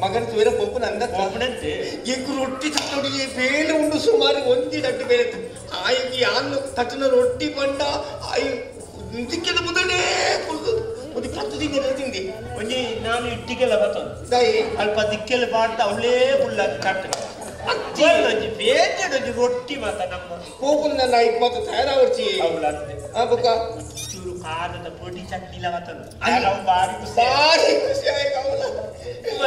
ಮಗನ ತುವರ ಪೊಪ್ಪು ನಂದ ಪೊಪ್ಪನಂತೆ ಎಂಕು ರೊಟ್ಟಿ ತಟ್ಟೋಡಿ ಬೇಳೆ ಉಂಡು ಸುಮಾರು ಒಂಜಿ ತಟ್ಟು ಬೇಳೆ ಆಯ್ತು ಯಾನು ತಟ್ಟಿನ ರೊಟ್ಟಿ ಪಂಡ ಆಯ್ ದಿಕ್ಕಿದ ಮುದಲೇ ಕುಲ್ದು ಒಂದು 10 ದಿನ ತಿಂದಿ ಒಂಜಿ ನಾನು ಇಟ್ಟಿಗೆಲ್ಲ ಬತ್ತೊಂದು ದೈ ಅಲ್ಪ ದಿಕ್ಕೆಲ್ಲ ಬಾಡ್ದ ಅವಳೇ ಉಳ್ಳ ಕಟ್ಟ ಒಂಜಿ ಬೇಜೆ ಒಂಜಿ ರೊಟ್ಟಿ ಮಾತ ನಮ್ಮ ಪೋಪುನ ನನ್ನ ಐಕ್ ಮಾತ ತಯಾರಾವರ್ಚಿ ಅವಳ ಅಂತೆ ಆ ಬುಕ್ಕ ಚೂರು ಕಾರದ ಪೊಡಿ ಚಟ್ನಿಲ ಮಾತನು ಅವು ಬಾರಿ ಖುಷಿ ಬಾರಿ ಖುಷಿ ಆಯ್ತು ಅವಳ Oh.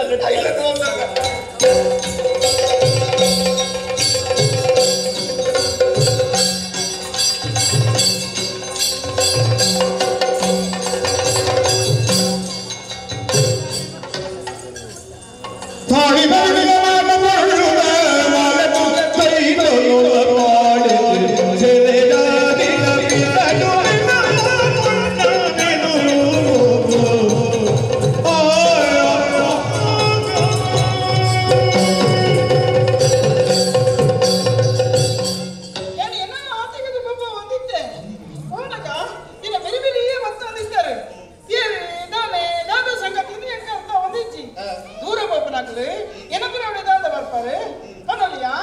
ಬತ್ತಿನಕ್ಲು ಎನಪಿನವಡೆ ದಾದ ಬರ್ಪಾರೆ ಪನೊಲಿಯಾ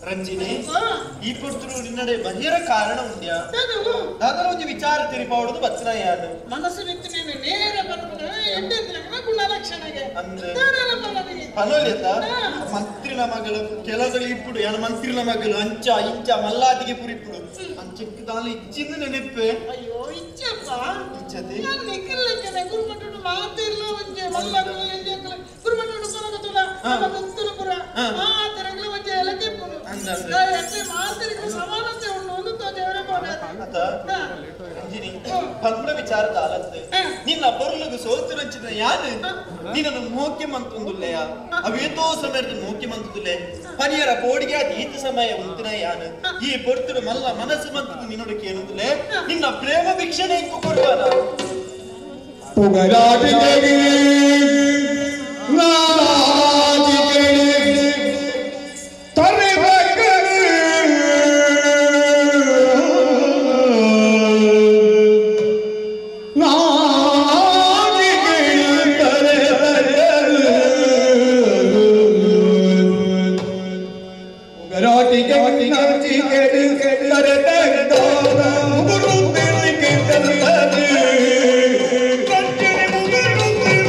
ರಂಜಿನಿ ಈ ಪುರ್ತರು ನಿನ್ನಡೆ ಬಹಿರ ಕಾರಣ ಉಂಡ್ಯಾ ದಾದರ ಒಂಜಿ ವಿಚಾರ ತಿರಿಪಾವಡುದು ಬಚ್ಚನ ಯಾನು ಮನಸ್ಸು ಬಿತ್ತು ನೀನು ನೇರ ಬರ್ಪುನ ಎಡ್ಡೆಂದ್ರೆ ಗುಣಲಕ್ಷಣಗೆ ಅಂದ್ರೆ ಪನೊಲಿತ ಮಂತ್ರಿನ ಮಗಳು ಕೆಲಸಗಳು ಇಪ್ಪುಡು ಯಾನ ಮಂತ್ರಿನ ಮಗಳು ಅಂಚ ಇಂಚ ಮಲ್ಲಾದಿಗೆ ಪುರಿಪುಡು ಅಂಚಕ್ಕೆ ದಾಲ ಇಚ್ಚಿಂದು ನೆನಪೆ ಅಯ್ಯೋ ಇಚ್ಚಪ್ಪ ಇಚ್ಚತೆ ನಾನು ನಿಕ್ಕಲ್ಲಕ್ಕೆ ಗುರುಮಟ್ಟಡು ಮಾತಿಲ್ಲ ಒಂಜೆ ಮಲ್ಲಗಳು ಎಂಜಕ್ಕಲ ಗುರುಮಟ್ಟಡು ಪನಗತುಲ ನಮ್ಮ ಗುತ್ತುಲಪುರ ಮಾತಿರಗಳ ಒಂಜೆ ಎಲಕೆ ಪುನು ಎತ್ತೆ ಮಾತಿರಗಳ ಸಮಾನತೆ ಉಂಡು ಒಂದು ತೋಜೆವರೆ ಅತ ರಂಜಿನಿ ಪನ್ಪುನ ವಿಚಾರ ದಾಲತ್ತೆ ನಿನ್ನ ಬೊರ್ಲುಗು ಸೋತು ರಂಚಿದ ಯಾನು ನಿನ್ನನ್ನು ಮೋಕೆ ಮಂತುಂದುಲ್ಲೆಯ ಅವೇತೋ ಸಮಯದ ಮೋಕೆ ಮಂತುಂದುಲ್ಲೆ ಪನಿಯರ ಬೋಡಿಗೆ ಅದು ಈತ ಸಮಯ ಉಂತಿನ ಯಾನು ಈ ಪೊರ್ತುಡು ಮಲ್ಲ ಮನಸ್ಸು ಮಂತುಂದು ನಿನ್ನೊಡಕ್ಕೆ ಏನುಂದುಲ್ಲೆ ನಿನ್ನ ಪ್ರೇಮ ಭಿಕ್ಷಣೆ ಇಕ್ಕು ಕೊಡುವನ Guru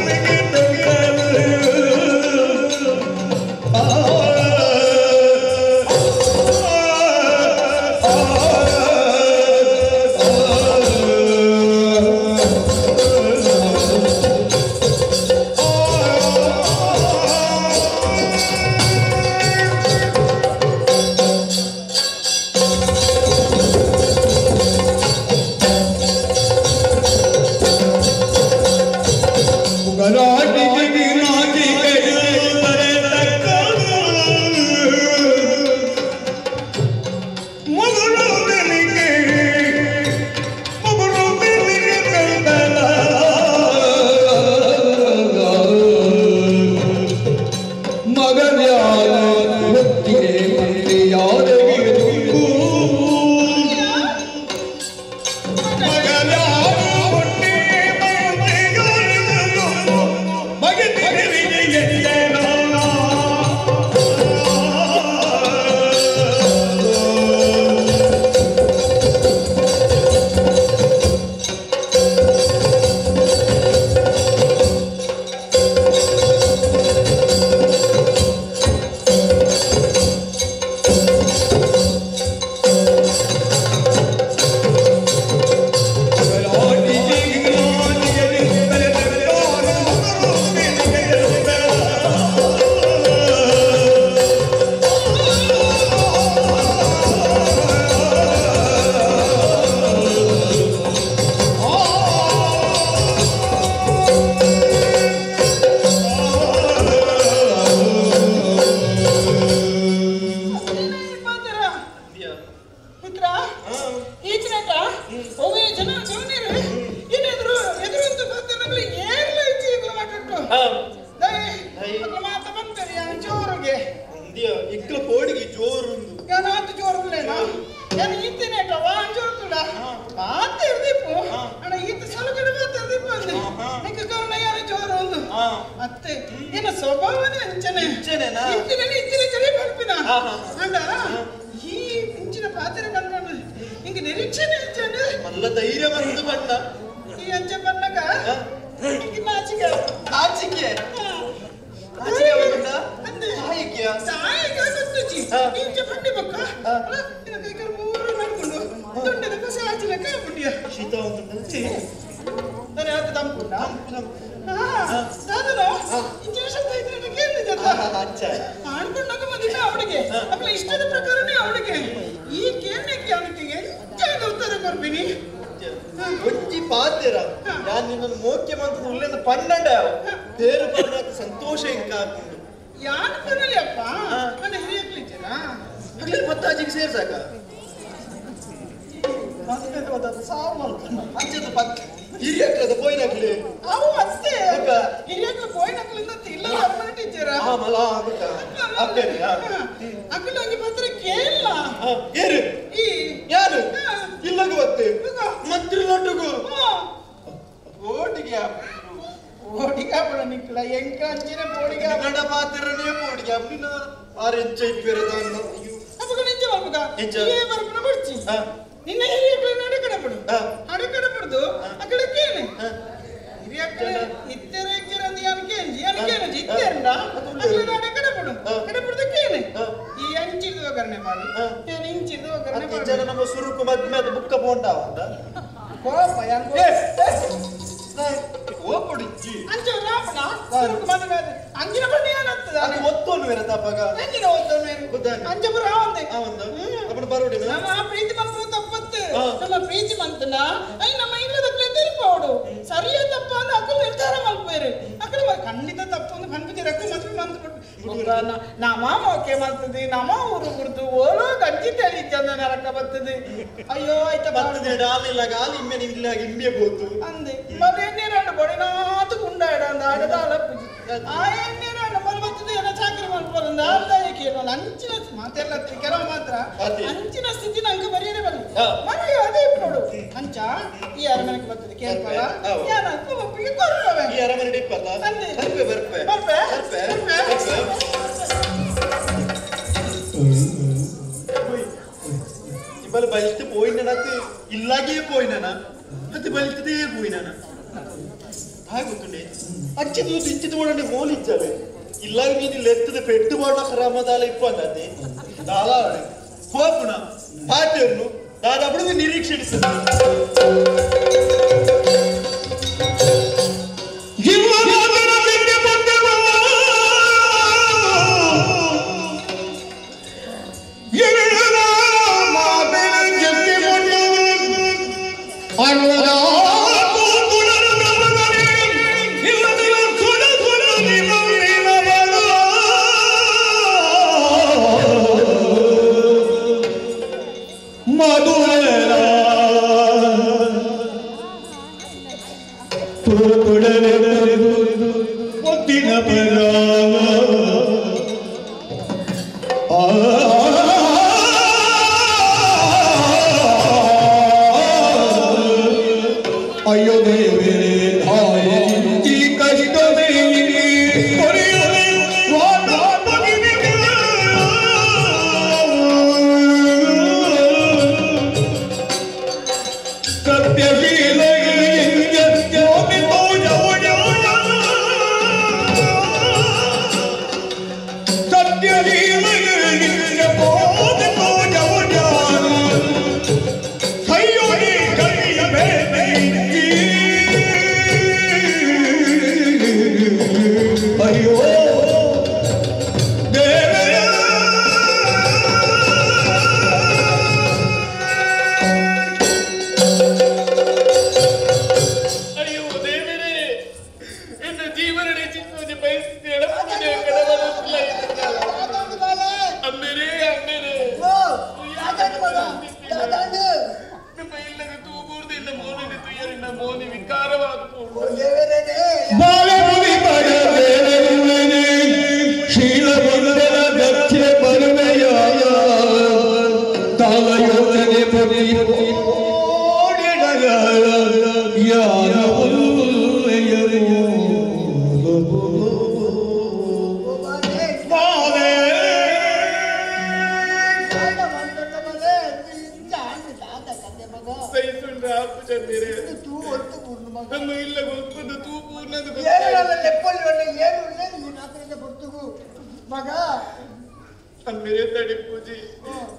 ಅತ್ತೆ ಏನ ಸ್ವಭಾವನೇ ಅಂಚನೆ ಅಂಚನೆನಾ? ಇಂಚಿನ ಇಂಚಿನ ಚಳಿ ಪನ್ಪಿನ ಆಹಾ. ಅಂಡ ಈ ಇಂಚಿನ ಪಾತ್ರೆ ಪನ್ಪಂಡು ಇಂಕ ನಿರೀಕ್ಷಣೆ ಅಂಚನೆ ಮಲ್ಲ ಧೈರ್ಯ ಬಂದು ಬಣ್ಣ ಈ ಅಂಚೆ ಪನ್ನಗ ಇಂಕ ನಾಚಿಕೆ ನಾಚಿಕೆ ಹಾ. ನಾಚಿಕೆ ಬಣ್ಣ ಅಂದೆ. ನಾಯಿಕೆಯ ಸಾಯಿಗ ಗೊತ್ತುಜಿ ಹಾ. ಇಂಚೆ ಪಂಡಿ ಬೊಕ್ಕ ಹಾ. ಅಲ್ಲ, ನಿನ್ನ ಕೈಕಾಲು ಪೂರ ನಡ್ಕೊಂಡು ದೊಡ್ಡದ ಕಸ ಆಚಿಲಕ ಪುಂಡಿಯ ಶೀತ ಉಂಟು ನಾನು ಯಾಕೆ ತಂಪುಂಡ ದಾದನ ಇಂಚಿನ ಶಬ್ದ ಇದ್ರೆ ಕೇಳಿದೆ ಅಚ್ಚ ಆಡ್ಕೊಂಡಾಗ ಮದುವೆ ಅವಳಿಗೆ ಆಮೇಲೆ ಇಷ್ಟದ ಪ್ರಕಾರನೇ ಅವಳಿಗೆ ಈ ಕೇಳಕ್ಕೆ ಅವನಿಗೆ ಎಂತ ಉತ್ತರ ಕೊರ್ಪಿನಿ ಒಂಜಿ ಪಾತೆರ ಯಾನ್ ನಿನ್ನನ್ನು ಮೋಕ್ಯ ಮಂತದ ಉಲ್ಲೇನ ಪನ್ನಂಡ ತೇರು ಪನ್ನಾತ ಸಂತೋಷ ಇಂಕ ಆಪುಂಡು ಯಾನ್ ಪನ್ನಲಿ ಅಪ್ಪ ನನ್ನ ಹಿರಿಯಕ್ಲಿದ್ದೀರಾ ಅಗ್ಲೇ ಪತ್ತಾಜಿಗೆ ಸೇರ್ಸಾಕ ಸಾವು ಮಾಡ್ತಾನ ಅಂಚದ ಪತ್ ಹಿರಿಯಕ್ಲದ ಪೋಯಿನಕ್ಲೆ ಅವು ಅಷ್ಟೇ ಬೊಕ್ಕ? ಹಿರಿಯಕ್ಲು ಪೋಯಿನಕ್ಲಿಂದ ಇಲ್ಲ ಅಮ್ಮನ ಟೀಚರ ಆ ಮಲ ಬೊಕ್ಕ ಅಪ್ಪೇನೆ ಅಕ್ಕಲು ಒಂಜಿ ಪತ್ರ ಕೇಳಲ್ಲ ಏರು ಈ ಯಾರು ಹಾ. ಇಲ್ಲಗ ಬತ್ತೆ ಬೊಕ್ಕ? ಮಂತ್ರಿ ಲೊಟ್ಟುಗು ಹಾ. ಓಟಿಗೆ ಓಡಿಗೆ ಆಪುಣ ನಿಕ್ಲ ಎಂಕ ಅಂಚಿನ ಪೋಡಿಗೆ ಆಪುಣ. ಗಂಡ ಪಾತೆರನೇ ಪೋಟಿಗೆ ಅಪ್ಪಿನ ಆರೆಂಚ ಇಪ್ಪೆರೆ ದಾನ್ನ ಅಯ್ಯೋ. ಅಪಗ ನಿಂಚ ಬರ್ಪುಗ ಎಂಚ? ಏ ಬರ್ಪುನ ಬರ್ಚಿ ಹಾ. ನಿನ್ನ ಹಿರಿಯಕ್ಲು ನಡೆ ಕಡಪಡು ಹಾ. ಅಡೆ ಕಡಪಡ್ದು ಅಕಡೆ ಕೇನೆ ಹಾ. ಹಿರಿಯಕ್ಲು ಇತ್ತೆರೆ ಇತ್ತೆರೆ ಅಂದ್ ಯಾನ್ ಕೇಂಜಿ ಯಾನ್ ಕೇನಜಿ ಇತ್ತೆರಂಡ ಅಕಡೆ ನಡೆ ಕಡಪಡು ಹಾ. ಕಡಪಡ್ದು ಕೇನೆ ಹಾ. ಈ ಅಂಚಿರ್ದು ಒಗ್ಗರಣೆ ಮಾಡಿ ಹಾ. ಯಾನ್ ಇಂಚಿರ್ದು ಒಗ್ಗರಣೆ ಅತ್ತೆ ಮಾಡಿ ಜನ ನಮ್ಮ ಸುರುಕು ಮದ್ಮೆ ಅದು ಬುಕ್ಕ ಪೋಂಡಾವ ಕೋಪ ಯಾನ್ ಕೋಪಡಿಜ್ಜಿ ಅಂಚ ರಾಪಣ ಸುರುಕು ಮದುವೆ ಆದ ಅಂಚಿನ ಬಣ್ಣ ಏನಾಗ್ತದ ಅದು ಒತ್ತೋನು ಬೇರೆ ತಪ್ಪಾಗ ಅಂಚಿನ ಒತ್ತೋನು ಗೊತ್ತಾನೆ. ಅಂಚ ಪುರ ಆವಂದೆ ಆ ಒಂದು ಅప్పుడు ಬರೋಡಿ ನಮ್ಮ ಪ್ರೀತಿ ಮಂತ್ರ ತಪ್ಪತ್ತು ಹಾ. ನಮ್ಮ ಪ್ರೀತಿ ಮಂತನ I ನಮ್ಮ ಇಲ್ಲದಕ್ಲೆ ತೆರಿಪಾವಡು ಸರಿಯ ತಪ್ಪ ಅಂದ್ರೆ ಅಕ್ಕಲು ನಿರ್ಧಾರ ಮಲ್ಪೇರು ಅಕ್ಕಲು ಖಂಡಿತ ತಪ್ಪು ಅಂದ್ರೆ ಕನ್ಪಿತಿ ರಕ್ಕ ಮದ್ವೆ ಮಂತ್ ನಮ್ಮ ಓಕೆ ಮಂತದೆ ನಮ್ಮ ಊರು ಕುಡ್ದು ಓಲೋ ಗಂಜಿ ತಳಿ ಚಂದ ನರಕ ಬರ್ತದೆ ಅಯ್ಯೋ ಆಯ್ತಾ ಬರ್ತದೆ ಡಾಲಿಲ್ಲ ಗಾಲಿ ಇಮ್ಮೆ ಇಲ್ಲ ಇಮ್ಮೆ ಬೋತು ಅಂದೆ ಮಲೆ ಎಣ್ಣೀರಂಡು ಬಡಿನಾತು ಗುಂಡಾಡ ಅಂದ ಆಡದ ಅಲಪ್ಪುಜಿ ಆ ಎಣ್ಣೀರಂಡು ಮಲ್ ಬರ್ತದೆ ಏನೋ ಚಾಕರಿ ಮಲ್ಪರಂದ ಆಲ್ದಾಯ ಕೇಳೋಣ ಅಂಚಿನ ಮಾತೆಲ್ಲ ಕೆಲವು ಮಾತ್ರ ಅದೇ. ಅಂಚಿನ ಸ್ಥಿತಿ ನಂಗೆ ಬರೆಯರೆ ಬರಲಿ ಹಾ. ಮನೆಗೆ ಅದೇ ಇಪ್ಪೋಡು ಅಂಚ ಈ ಅರಮನೆಗೆ ಬರ್ತದೆ ಕೇಳ್ಪಲ್ಲ ಹೌದು. ಯಾನಂತ ಒಪ್ಪಿಗೆ ಕೊರ್ಪವೆ ಈ ಅರಮನೆ ಇಪ್ಪಲ್ಲ ಅಂದೆ. ಬರ್ಪೆ ಬರ್ಪೆ ಬರ್ಪೆ? ಬರ್ಪೆ ಬರ್ಪೆ? ಬರ್ಪೆ ಇಬ್ಬರು ಬಲಿತು ಪೋಯಿನ ಇಲ್ಲಾಗಿಯೇ ಪೋಯಿನ ಅದು ಬಲಿತದೇ ಪೋಯಿನ ಹಾಗೆ ಗೊತ್ತುಂಡೆ ಅಚ್ಚಿದು ಇಂಚಿದು ಓಡಂಡೆ ಮೋಲಿಜ್ಜವೆ ಇಲ್ಲಾಗ ನೀನು ಲೆತ್ತದ ಪೆಟ್ಟು ಬಾಡ ಕ್ರಮದಾಲ ಇಪ್ಪ ಅಂದೆ ದಾಲ ಕೋಪುನ ಪಾತೆಯನ್ನು ದಾದ ಅప్పుడు ನಿರೀಕ್ಷೆ ಅಯ್ಯೋ ದೇವರೇ ಕಷ್ಟವೇ ಸತ್ಯಶೀಲ ಅಯ್ಯೋ ದೇವರೇ. ಅಯ್ಯೋ ದೇವರೇ, ಎನ್ನ ಜೀವನ ಚಿಕ್ಕ ಪರಿಸ್ಥಿತಿ ಎಡಪುಜೆ ಕಡಬಲ ಅಮ್ಮೇರೇ ಅಮ್ಮೇರೇ, ನಮ್ಮ ಇಲ್ಲದ ತೂಬೂರ್ದಿಂದ ಮೋನಿನ ತುಯರಿನ ಮೋನಿ ವಿಕಾರವಾದ ಬಾಲಮುನಿ ಪಡಬೇಡುವನೆ ಶೀಲವಂದನ ದಕ್ಷೆ ಬರುವೆಯ ತಾಲಯೋಚನೆ ಪತಿ ಓಡಿಡಗ ಯಾರ ದುಃಖದ ತೂಪು ಮಗ ಅಮ್ಮೇರೆ ತಡಿಪೂಜಿ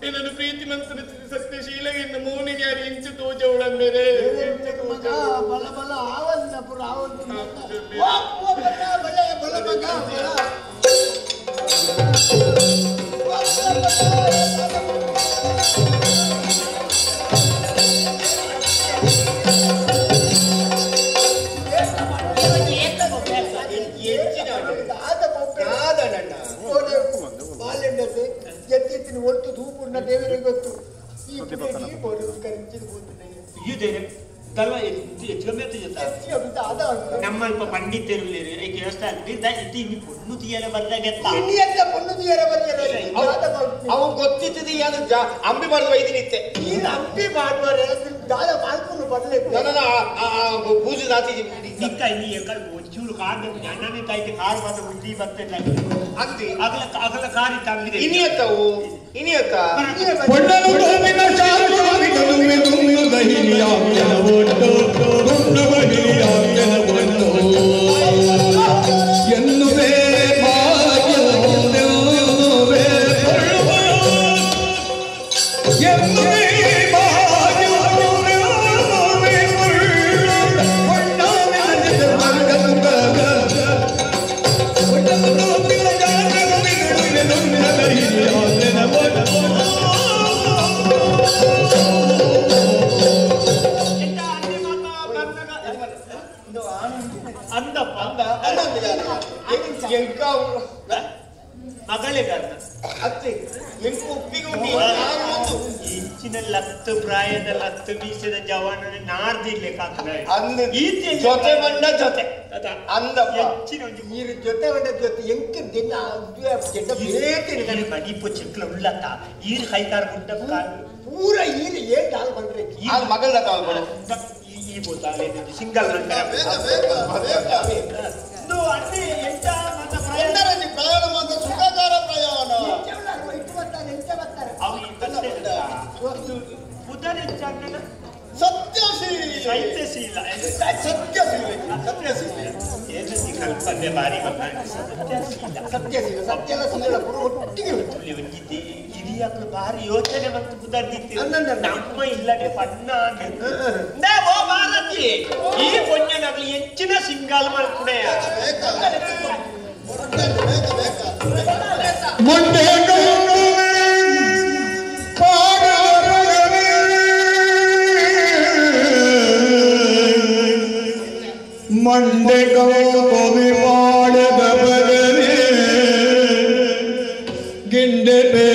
ಏನನ್ನು ಪ್ರೀತಿ ಮಂತ್ರ ಸತ್ಯಶೀಲ ಇನ್ನು ಮೌನಿಗೆ ಯಾರು ಇಂಚು ತೋಜವಳ ಮೇರೆ ಮಗ ಬಲ ಬಲ ಆವಲ್ಲ ಪುರ ಆವಲ್ಲ ಬಲ ಬಲ ಮಗ ಬಲ ಒಟ್ಟು ಧೂಪುಣ್ಣ ದೇವರಿಗೆ ಗೊತ್ತು ನಮ್ಮಲ್ಪ ಪಂಡಿತರು ಪೊಣ್ಣು ತೀಯರ ಅವು ಗೊತ್ತಿದ್ದದ ಅಂಬಿ ಮಾಡುವ ಇದನ್ನಿತ್ತೆ ನೀನು ಅಂಬಿ ಮಾಡುವರೆ ದಾದ ಮಾಡ್ಕೊಂಡು ಬರ್ಬೇಕು ನನ್ನ ಪೂಜೆ ದಾತಿ ಒಂಚೂರು ಕಾಡು ನನ್ನನೇ ತಾಯಿಗೆ ಕಾರು ಬಂದ ಬುದ್ಧಿ ಬರ್ತದೆ ಅಂದಿ ಅಗಲ ಅಗಲ ಕಾರಿ ತಂಗಿದೆ ಇನಿಯತ್ತವು ಇನಿಯತ್ತ ಪೊಣ್ಣನು ಧೂಮಿನ ಶಾರುವಿನ ದುಮ್ಮು ದಹಿನಿಯ ಒಟ್ಟು ದುಂಡು ಬಹಿಯ ಒಟ್ಟು ಎನ್ನುವೆ ಭಾಗ್ಯವೆನ್ನುವೆ ಎನ್ನುವೆ ಭಾಗ್ಯವೆನ್ನುವೆ ಅಂದಪ್ಪ ಮಗಳೇ ಕಾರಣ ಅತ್ತೆ ಎಂಕು ಒಪ್ಪಿಗೆ ಇಂಚಿನ ಲತ್ತು ಪ್ರಾಯದ ಲತ್ತು ಮೀಸದ ಜವಾನ ನಾರ್ದಿರ್ಲಿಕ್ಕೆ ಅಂದ ಜೊತೆ ಬಂಡ ಜೊತೆ ಅಂದಪ್ಪ ಹೆಚ್ಚಿನ ನೀರು ಜೊತೆ ಬಂಡ ಜೊತೆ ಎಂಕ ದಿನ ಮಡಿಪು ಚಿಕ್ಕಲ ಉಳ್ಳತ್ತ ಈರ್ ಕೈಕಾರ ಗುಡ್ಡ ಪೂರ ಈರು ಏನ್ ದಾಲ್ ಬಂದ್ರೆ ಅದು ಮಗಳ ತಾವು ಈ ಬೋತಾಲೆ ಸಿಂಗಲ್ ಪ್ರಯಾಣ ಮಾತ್ರ ಸುಖಕರ ಪ್ರಯಾಣ ಸತ್ಯಶೀಲ ಸತ್ಯಶೀಲ ಸತ್ಯಶೀಲ ಕಲ್ಪನೆ ಬಾರಿ ಸತ್ಯಶೀಲ ಸತ್ಯಲ ಶೀಲ ಒಟ್ಟಿಗೆ ಹಿರಿಯಾಕ್ಲು ಬಾರಿ ಯೋಚನೆ ಮತ್ತು ಬುದ್ಧಿ ನಮ್ಮ ಇಲ್ಲದೆ ಪಣ್ಣ ಭಾರತಿ ಈ ಪೊಣ್ಣನಾಗ್ಲಿ ಹೆಚ್ಚಿನ ಸಿಂಗಾಲ್ ಮಾಡ್ಕೊಡೆ ಮೊಂಡೆ ಮಂಡೆ ಕೌತೊದಿ ಪಾಡದ ಬಗನೆ ಗಿಂಡೆ ಬೇ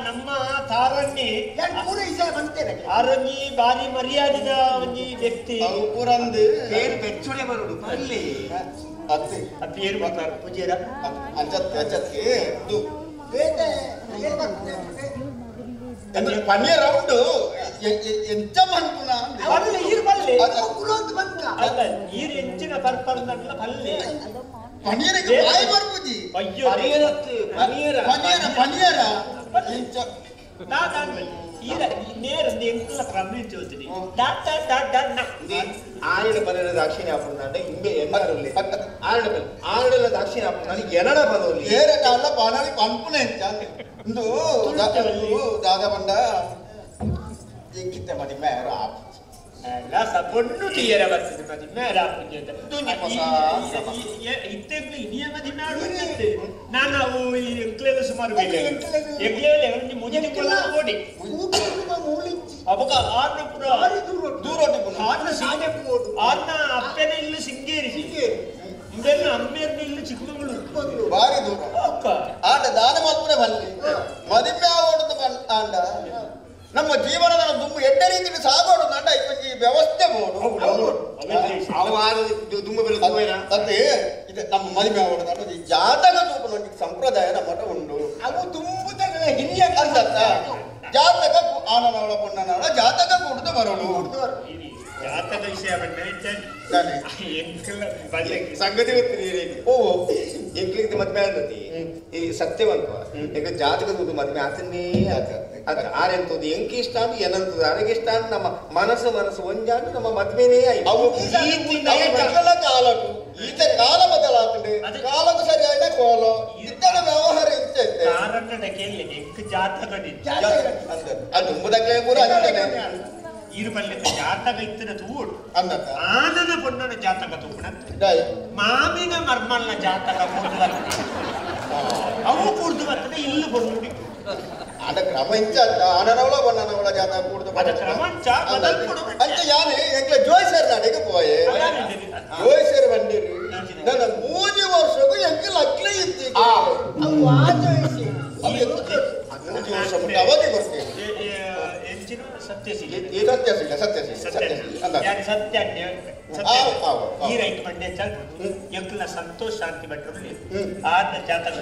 ನಮ್ಮ ತಾರಣ್ಣಿ ಆರಣ್ಣಿ ಬಾರಿ ಮರ್ಯಾದಿದ ಒಂಜಿ ವ್ಯಕ್ತಿ ಪೂರಂದು పేరు పెచ్చుడే బరుడు పల్లి ಅತ್ತೆ ಆ ಪೇರು ಬರ್ತಾರೆ ಪೂಜೆರ ಅಂಚತ್ತೆ ಅಂಚತ್ತೆ ಪನ್ನಿಯ ರೌಂಡು ಎಂಚ ಮನ್ಪುನ ಬಲ್ಲೆ ಈರು ಬಲ್ಲೆ ಪಲ್ಲೆ ಕುಲೋಂದು ಬಂತ ಅಲ್ಲ ಈರ್ ಎಂಚಿನ ಪರ್ಪರ್ನಲ್ಲ ಪಲ್ಲೆ ಪನೀರಕ್ಕೆ ಬಾಯಿ ಬರ್ಪುಜಿ ಅಯ್ಯೋ ಪನಿಯರತ್ತು ಪನಿಯರ ಪನಿಯರ ಪನಿಯರ ಇಂಚ ದಾದಾನ್ವೆ ಈರ ನೇರ ಎಂಕಲ ಕ್ರಮ ಚೋತಿನಿ ಡಾಟ್ ಡಾಟ್ ಡಾಟ್ ಡಾಟ್ ನ ಆರಡ ಪನರ ದಾಕ್ಷಿಣ್ಯ ಆಪುಂಡ ಇಂಬೆ ಎನ್ನರುಲ್ಲೆ ಆರಡ ಪನ ಆರಡಲ ದಾಕ್ಷಿಣ್ಯ ಆಪುಂಡ ಎನಡ ಪದೊಲ್ಲಿ ಏರ ಕಾಲ ಪಾನಾಳಿ ಪನ್ಪುನೆ ಇಂಚ ಇಂದು ದಾದಾ ಬಂಡ ಎಂಕಿತ್ತೆ ಮದಿ ಮೇರ ಆಪು ಅಲ್ಲ ಸಪೊಣ್ಣು ತೀಯರ ಬರ್ತದೆ ಮದಿ ಮೇರ ಆಪುಂಜ ಇತ್ತೆಗ್ಲು ಇನಿಯ ಮದಿ ನಾಡು ನಾನು ಅವು ಈ ಎಂಕ್ಲೆಲ್ಲ ಸುಮಾರು ಬೇಕು ಎಂಕ್ಲೆಲ್ಲ ಒಂಜಿ ಮುಜಿ ತಿಂಗಳ ಓಡಿ ಅವಾಗ ಆರ್ನ ಪುರ ದೂರೋಟಿ ಆರ್ನ ಆರ್ನ ಅಪ್ಪನ ಇಲ್ಲು ಸಿಂಗೇರಿ ಇಂದೆಲ್ಲ ಅಮ್ಮೇರ್ನ ಇಲ್ಲು ಚಿಕ್ಕಮಗಳೂರು ಬಾರಿ ದೂರ ಅಕ್ಕ ಆಂಡ ದಾನ ಮಲ್ಪುನೆ ಬಲ್ಲಿ ಮದಿಮೆ ಆವೋಡು ಆಂಡ ನಮ್ಮ ಜೀವನದ ದುಂಬು ಎಡ್ಡ ರೀತಿಯಲ್ಲಿ ಸಾಗೋಡು ಅಂಡ ಈ ವ್ಯವಸ್ಥೆ ಬೋಡು ಅದೇ ಇದು ನಮ್ಮ ಮದಿಮೆ ಆವೋಡು ಅಂಡ ಈ ಜಾತಕ ತೂಪನ ಒಂಜಿ ಸಂಪ್ರದಾಯ ನಮ್ಮಟ ಉಂಡು ಅವು ತುಂಬುದಗಳ ಹಿರಿಯ ಅಂದತ್ತ ಜಾತಕ ಆನನವಳ ಪೊಣ್ಣನವಳ ಜಾತಕ ಕೂಡುದು ಬರೋಡು ಜಾತಕ ವಿಷಯ ಸಂಗತಿ ಗೊತ್ತಿದೆ ಓ ಎಂಕ್ಲಿಗೆ ಮದ್ವೆ ಆದತಿ ಈ ಸತ್ಯವಂತ ಈಗ ಜಾತಕದ ಮದ್ವೆ ಆತನೇ ಆತ ಅದು ಆರೆಂತದ್ದು ಎಂಕಿ ಇಷ್ಟ ಅಂದ್ರೆ ಏನಂತದ್ದು ಆರೆಗೆ ಇಷ್ಟ ಅಂದ್ರೆ ನಮ್ಮ ಮನಸ್ಸು ಮನಸ್ಸು ಒಂಜಾನು ನಮ್ಮ ಮದ್ವೆನೇ ಆಯ್ತು ಅವು ಕಾಲಟು ಈತ ಕಾಲ ಬದಲಾತುಂಡು ಕಾಲకు ಸರಿಯಾದ ಕೋಲ ಇದ್ದಡ ವ್ಯವಹಾರ ಇಂಚ ಇತ್ತೆ ಕಾರಣ್ಣನ ಕೇಳಿ ಎಂಕ್ ಜಾತಕ ಅದು ತುಂಬುದಕ್ಲೆ ಪೂರ ಅಂದನೆ ಈರು ಪಲ್ಲೆ ಜಾತಕ ಇತ್ತಿನ ತೂಡು ಅಂದತ್ತ ಆನನ ಪೊಣ್ಣನ ಜಾತಕ ತೂಪಣ ಮಾಮಿನ ಮರ್ಮಲ್ನ ಜಾತಕ ಕೂರ್ದು ಬರ್ತದೆ ಅವು ಕೂರ್ದು ಬರ್ತದೆ ಇಲ್ಲು ಪೊಣ್ಣುಡಿ ಅದ ಕ್ರಮ ಇಂಚ ಆನನವಳ ಬಣ್ಣನವಳ ಜಾತಕ ಕೂಡ್ದು ಅದ ಕ್ರಮಂಚ ಬದಲ್ಪಡು ಅಂಚ ಯಾನೆ ಎಂಕ್ಲೆ ಜೋಯ್ಸರ್ ನಾಡಿಗೆ ಪೋಯೆ ಜೋಯ್ಸರ್ ಬಂದಿರು ನನ್ನ ಮೂಜಿ ವರ್ಷಕ್ಕೂ ಎಂಕಲ್ ಅಕ್ಲೆ ಇತ್ತು ಅವು ಆ ಜೋಯಿಸಿ ಮೂಜಿ ವರ್ಷ ಮುಟ್ಟ ಅವಧಿ ಬರ್ತೇನೆ ಎಂಚಿನ ಸತ್ಯಶೀಲ ಸತ್ಯಶೀಲ ಸತ್ಯಶೀಲ ಸತ್ಯಶೀಲ ಯಾರು ಸತ್ಯಾನ್ಯ ಈ ರೈಟ್ ಮಂಡ್ಯ ಚಾಲ್ಪುಂಡು ಎಂಕಲ್ನ ಸಂತೋಷ್ ಶಾಂತಿ ಭಟ್ರು ಆರ್ನ ಜಾತಕ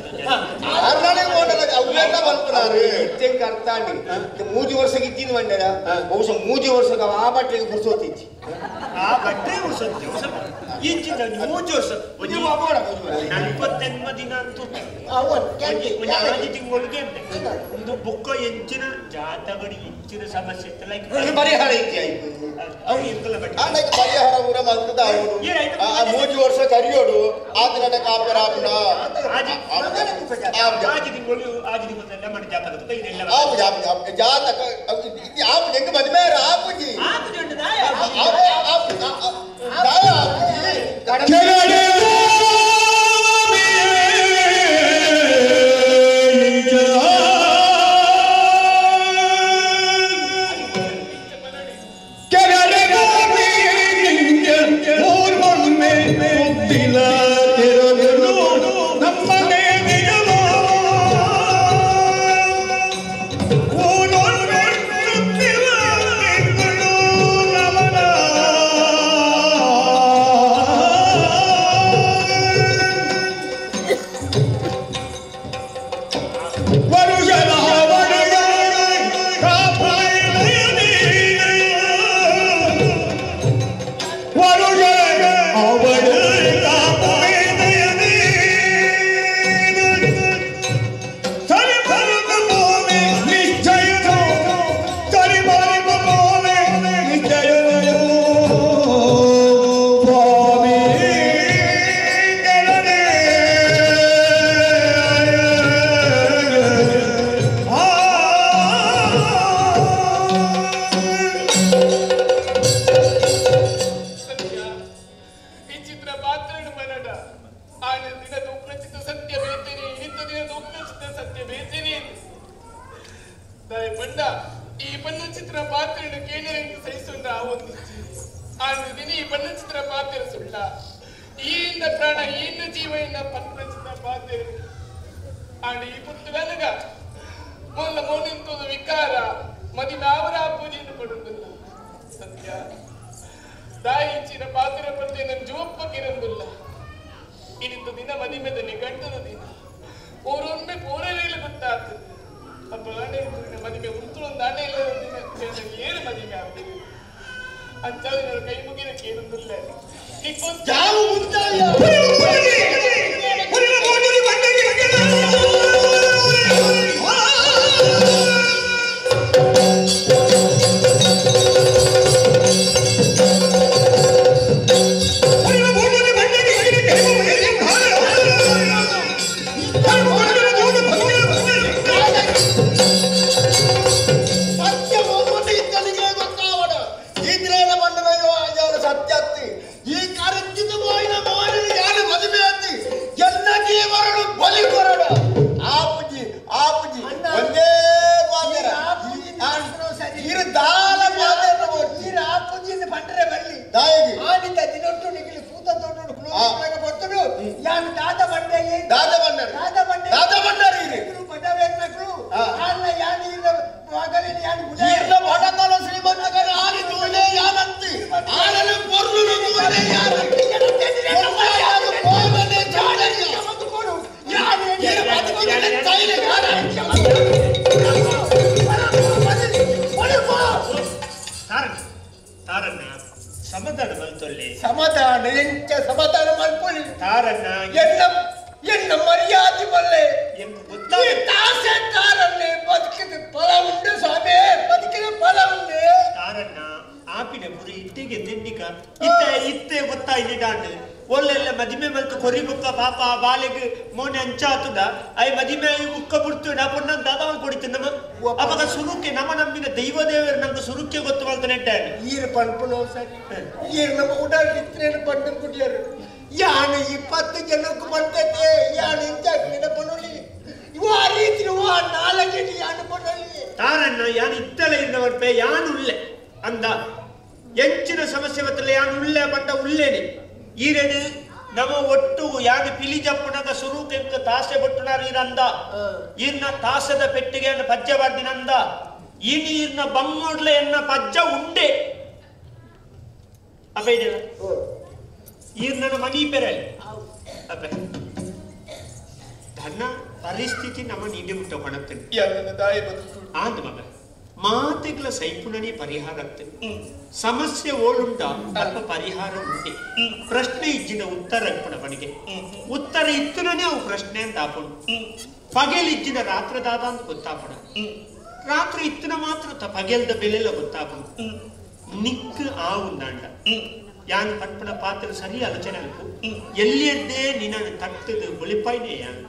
ಅರ್ಥ ಮೂಜಿ ವರ್ಷಕ್ಕೆ ಇದ್ದೀನಿ ಮಂಡ್ಯದ ಬಹುಶಃ ಮೂಜಿ ವರ್ಷಕ್ಕೆ ಆ ಬಟ್ಟೆಗೆ ಪುರ್ಸೋತಿತ್ತು ಆ ಬಟ್ಟೆ ಪುರ್ಸೋತಿ ಇಂಚಿನ ಮೂಜಿ ವರ್ಷ ನಲ್ವತ್ತೆನ್ಮ ದಿನ ಅಂತೂ ಒಂಜಿ ಆಜಿ ತಿಂಗಳಿಗೆ ಒಂದು ಬುಕ್ಕ ಎಂಚಿನ ಜಾತಕಡಿ ಎಂಚಿನ ಸಮಸ್ಯೆ ಇತ್ತಲ್ಲ ಪರಿಹಾರ ಇತ್ತು ಆಯ್ತು ಅವು ಎಂಕಲ ಬಟ್ಟೆ ಆಂಡಕ್ಕೆ ಪರಿಹಾರ ಊರ ಮಲ್ತದ ಅವನು ಆ ಮೂಜಿ ವರ್ಷ ಕರಿಯೋಡು ಆತನಟ ಕಾಪರ ಆಪುನ ಆಜಿ ತಿಂಗಳು ಆಜಿ ತಿಂಗಳು మన ಜಾತಕ ಇದೆಲ್ಲ ಆಪುಜಿ ಆಪುಜಿ ಜಾತಕ ಆಪುಜಿ ಎಂಕ ಮದುವೆ ಆಪುಜಿ ಆಪುಜಿ ಉಂಟು ದಾಯ ಆಪುಜಿ ದಾಯ ಆಪುಜಿ ಅಂಚಾದ ಕೈ ಮುಗಿನ ಕೇಳುದಿಲ್ಲ. ಯಾವ ಮುಂತಾಯ ಸತ್ಯ ಮೊಮ್ಮಟ ಇದ್ದಲಿಗೆ ಗೊತ್ತಾವಡ ಇದ್ರೇನ ಬಂಡನಯ್ಯೋ ಆಜಾರ ಸತ್ಯ ಈ ಕರೆಂಚಿದ ಬಾಯಿನ ಮೋಹನ ಯಾರು ಮದುವೆ ಅತ್ತಿ ಎಲ್ಲ ಜೀವರಳು ಬಲಿ ಕೊರಡ ಆಪುಜಿ ಆಪುಜಿ ಒಂದೇ ಬಾದರ ಇರು ದಾಲ ಬಾದರ ಈರ ಆಪುಜಿನ ಪಂಡ್ರೆ ಬಲ್ಲಿ ದಾಯಗಿ ಆನಿತ ದಿನೊಟ್ಟು ನಿಗಿಲಿ ಸೂತ ತೋಟೋಡು ಕ್ಲೋಸ್ ಕೊಡ್ತಡು ಯಾನು ದಾದ ಬಂಡೆ ದಾದ ಬಂಡರು ದಾದ ಬಂಡೆ ದಾದ ಬಂಡರು ಇರು ಇರು ಬಡವೇರ್ನಕ್ಲು ಆನ ಯಾನು ಇರ ಮಗಲಿನ ಯಾನು ಗುಡ ಈರ್ನ ಬಡತನ ಶ್ರೀಮಂತಕರ ಆನಿ ತೂಲೆ ಯಾನಂತಿ ಆನಲು ಪೊರ್ಲುನು ತೂಲೆ ಯಾನ ಯಾರು ಪೋದನೆ ಚಾಡಯ್ಯ ಈರು ಬದುಕುದನೆ ತೈಲ ಯಾನ ತಾರಣ್ಣ ಸಮಾಧಾನ ಮಲ್ತೊಲ್ಲೆ ಸಮಾಧಾನ ಎಂಚ ಸಮಾಧಾನ ಮಲ್ಪೊಲಿ ತಾರಣ್ಣ ಎನ್ನ ಎನ್ನ ಮರ್ಯಾದೆ ಬಲ್ಲೆ ಎಂಕ್ ಗೊತ್ತ ಈ ತಾಸೆ ತಾರನ್ನೇ ಬದುಕಿದ ಫಲ ಉಂಡು ಸ್ವಾಮಿ ಬದುಕಿದ ಫಲ ಉಂಡು ತಾರಣ್ಣ ಆಪಿನ ಪುರಿ ಇಟ್ಟಿಗೆ ತಿಂಡಿಕ ಇತ್ತ ಇತ್ತೆ ಗೊತ್ತಾಯ್ನಿ ಡಾಂಡ್ ಒಲ್ಲೆಲ್ಲ ಮದಿಮೆ ಮಲ್ತು ಕೊರಿ ಬುಕ್ಕ ಪಾಪ ಆ ಬಾಲೆಗ್ ಮೋನೆ ಅಂಚಾತುಡ I ಮದಿಮೆ I ಬುಕ್ಕ ಬುಡ್ತು ನಾ ಪೊನ್ನ ದಾದಾವ ಕೊಡಿತು ನಮ್ಮ ಅಪಗ ಸುರುಕ್ಕೆ ನಮ್ಮ ನಂಬಿನ ದೈವ ದೇವರು ನಂಗೆ ಸುರುಕ್ಕೆ ಗೊತ್ತು ಮಲ್ತ ನೆಟ್ಟಾನೆ ಈರು ಪನ್ಪುನೋ ಸರಿ ಈರು ನಮ್ಮ ಉಡಾಲ್ ಇತ್ರೇನು ಪಂಡು ಕುಡಿಯರು ಯಾನು 20 ಜನಕ್ಕೂ ಬಂತೈತೆ ಯಾನು ಇಂಚಾಕ್ಲಿನ ಪನೊಲಿ ಇವ ಆ ರೀತಿ ಆ ನಾಲ್ಕು ಯಾನು ಪನೊಲಿ ತಾರಣ್ಣ ಯಾನು ಇತ್ತಲೆ ಇಂದವರ್ಪೆ ಯಾನು ಉಲ್ಲೆ ಅಂದ ಎಂಚಿನ ಸಮಸ್ಯೆ ಬತ್ತಲ್ಲ ಯಾನು ಉಲ್ಲೆ ಪಂಡ ಉಲ್ಲೇನೆ ಈರೇನು ನಮ್ಮ ಒಟ್ಟು ಯಾನು ಪಿಲಿ ಜಪ್ಪುನಗ ಸುರುಕೆಂಕ ತಾಸೆ ಬಟ್ಟುನಾರು ಈರಂದ ಈರ್ನ ತಾಸದ ಪೆಟ್ಟಿಗೆ ಪಜ್ಜ ಬಾರ್ದಿನಂದ ಈ ನೀರ್ನ ಬಂಗೋಡ್ಲೆ ಎನ್ನ ಪಜ್ಜ ಉಂಡೆ ಅಪ್ಪ ಇದೆಲ್ಲ ಈರ್ನ ಮನಿ ಪೆರಲಿ ಅಪ್ಪ ಧನ ಪರಿಸ್ಥಿತಿ ನಮ್ಮ ನೀಡಿ ಮುಟ್ಟ ಕೊಣತ್ತೇನೆ ಆಂದ್ ಮಗ ಮಾತೆಗಳ ಸೈಪುಣನೆ ಪರಿಹಾರ ಆಗ್ತದೆ. ಸಮಸ್ಯೆ ಓಳುಂಡ ಅಲ್ಪ ಪರಿಹಾರ ಉಂಟೆ. ಪ್ರಶ್ನೆ ಇಜ್ಜಿನ ಉತ್ತರ ಇಪ್ಪಣ ಬಣಿಗೆ ಉತ್ತರ ಇತ್ತನೇ ಅವು ಪ್ರಶ್ನೆ ಅಂತ ಆಪುಂಡು. ಪಗೆಲ್ ಇಜ್ಜಿನ ರಾತ್ರಿ ದಾದ ಅಂತ ಗೊತ್ತಾಪಣ. ರಾತ್ರಿ ಇತ್ತನ ಮಾತ್ರ ಪಗೆಲ್ದ ಬೆಲೆಲ್ಲ ಗೊತ್ತಾಪುಂಡು. ನಿಕ್ ಆ ಉಂದಾಂಡ ಯಾನ್ ಪಟ್ಪಣ ಪಾತ್ರ ಸರಿ ಆಲೋಚನೆ ಅಲ್ಪ ಎಲ್ಲಿಯದ್ದೇ ನಿನ್ನ ತಟ್ಟದು ಬೊಳಿಪಾಯ್ನೆ ಯಾನ್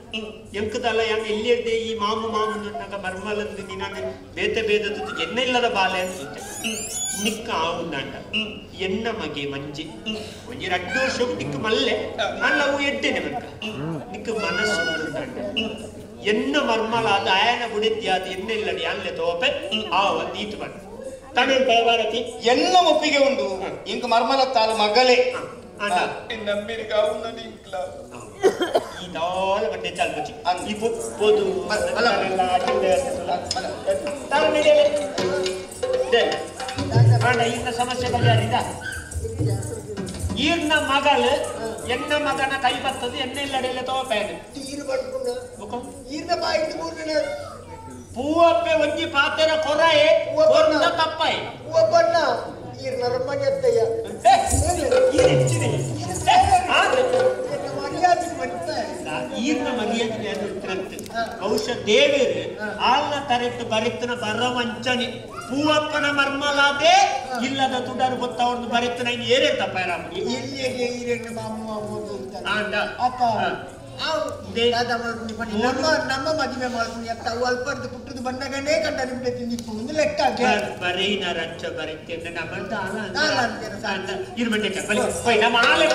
ಎಂಕದಲ್ಲ ಯಾನ್ ಎಲ್ಲಿಯದ್ದೇ ಈ ಮಾಮು ಮಾಮು ನಗ ಮರ್ಮಲಂದು ನಿನ್ನ ಬೇತೆ ಬೇದದ್ದು ಎನ್ನ ಇಲ್ಲದ ಬಾಲೆ ಅನ್ಸುತ್ತೆ. ನಿಕ್ಕ ಆವುಂದಾಂಡ ಎನ್ನ ಮಗೆ ಮಂಜಿ ಒಂಜಿ ರಡ್ಡು ವರ್ಷವು ನಿಕ್ಕ ಮಲ್ಲೆ ಅಲ್ಲ ಅವು ಎಡ್ಡೇನೆ ಮಕ್ಕ ನಿಕ್ಕ ಮನಸ್ಸು ಉಂದಾಂಡ ಎನ್ನ ಮರ್ಮಲ ಅದು ಆಯನ ಬುಡಿದ್ಯಾದ ಎನ್ನ ಇಲ್ಲಡಿ ಅಲ್ಲೇ ತೋಪೆ ಆ ಒಂದು ಈತು ಬಣ್ಣ ತಮಿಳ್ ಭಾರತಿ ಎಲ್ಲ ಒಪ್ಪಿಗೆ ಉಂಟು ಇಂಕ ಮರ್ಮಲ ತಾಳು ಮಗಲೇ ಈ ದಾಲ ಬಂಡೆ ಚಾಲ್ಪುಚಿ ಈ ಪೊದು ಈರ್ನ ಸಮಸ್ಯೆ ಬಗೆಹರಿದ. ಈರ್ನ ಮಗಳು ಎನ್ನ ಮಗನ ಕೈ ಬರ್ತದೆ ಎನ್ನ ಇಲ್ಲಡೆಲ್ಲ ತೋಪೇನೆ ಈರ್ನ ಬಾಯಿಗೆ ಮೂರನೇ ಪೂವಪ್ಪೆ ಒಂಜಿ ಪಾತೆರ ಕೊರಾಯೆ ಕೊರ್ದ ತಪ್ಪಾಯಿ ಪೂವಪ್ಪಣ್ಣ ಈರ್ನ ರಮ್ಮನೆ ಅತ್ತಯ್ಯ ಈರ್ನ ಮರ್ಯಾದೆ ಬಹುಶಃ ದೇವರು ಆಲ್ನ ತರೆಟ್ಟು ಬರೆತನ ಬರ ವಂಚನೆ ಪೂವಪ್ಪನ ಮರ್ಮಲಾದೆ ಇಲ್ಲದ ತುಡರು ಗೊತ್ತವ್ರದ್ದು ಬರೆತನ ಇನ್ನು ಏರೇ ತಪ್ಪಾಯ ಅಪ್ಪ ನಮ್ಮ ಮದುವೆ ಮಾಡ್ಕೊಂಡು ಅವು ಅಲ್ಪರ್ದು ಪುಟ್ಟದು ಬಂದಾಗನೇ ಕಂಡ ನಿಮ್ಗೆ ತಿಂದಿಪ್ಪು ಲೆಕ್ಕ ಬರೀ ರಂಚ ಬರೀ ನಮ್ಮ ಇರ್ಬಂಡೆ ನಮ್ಮ ಆಲೆ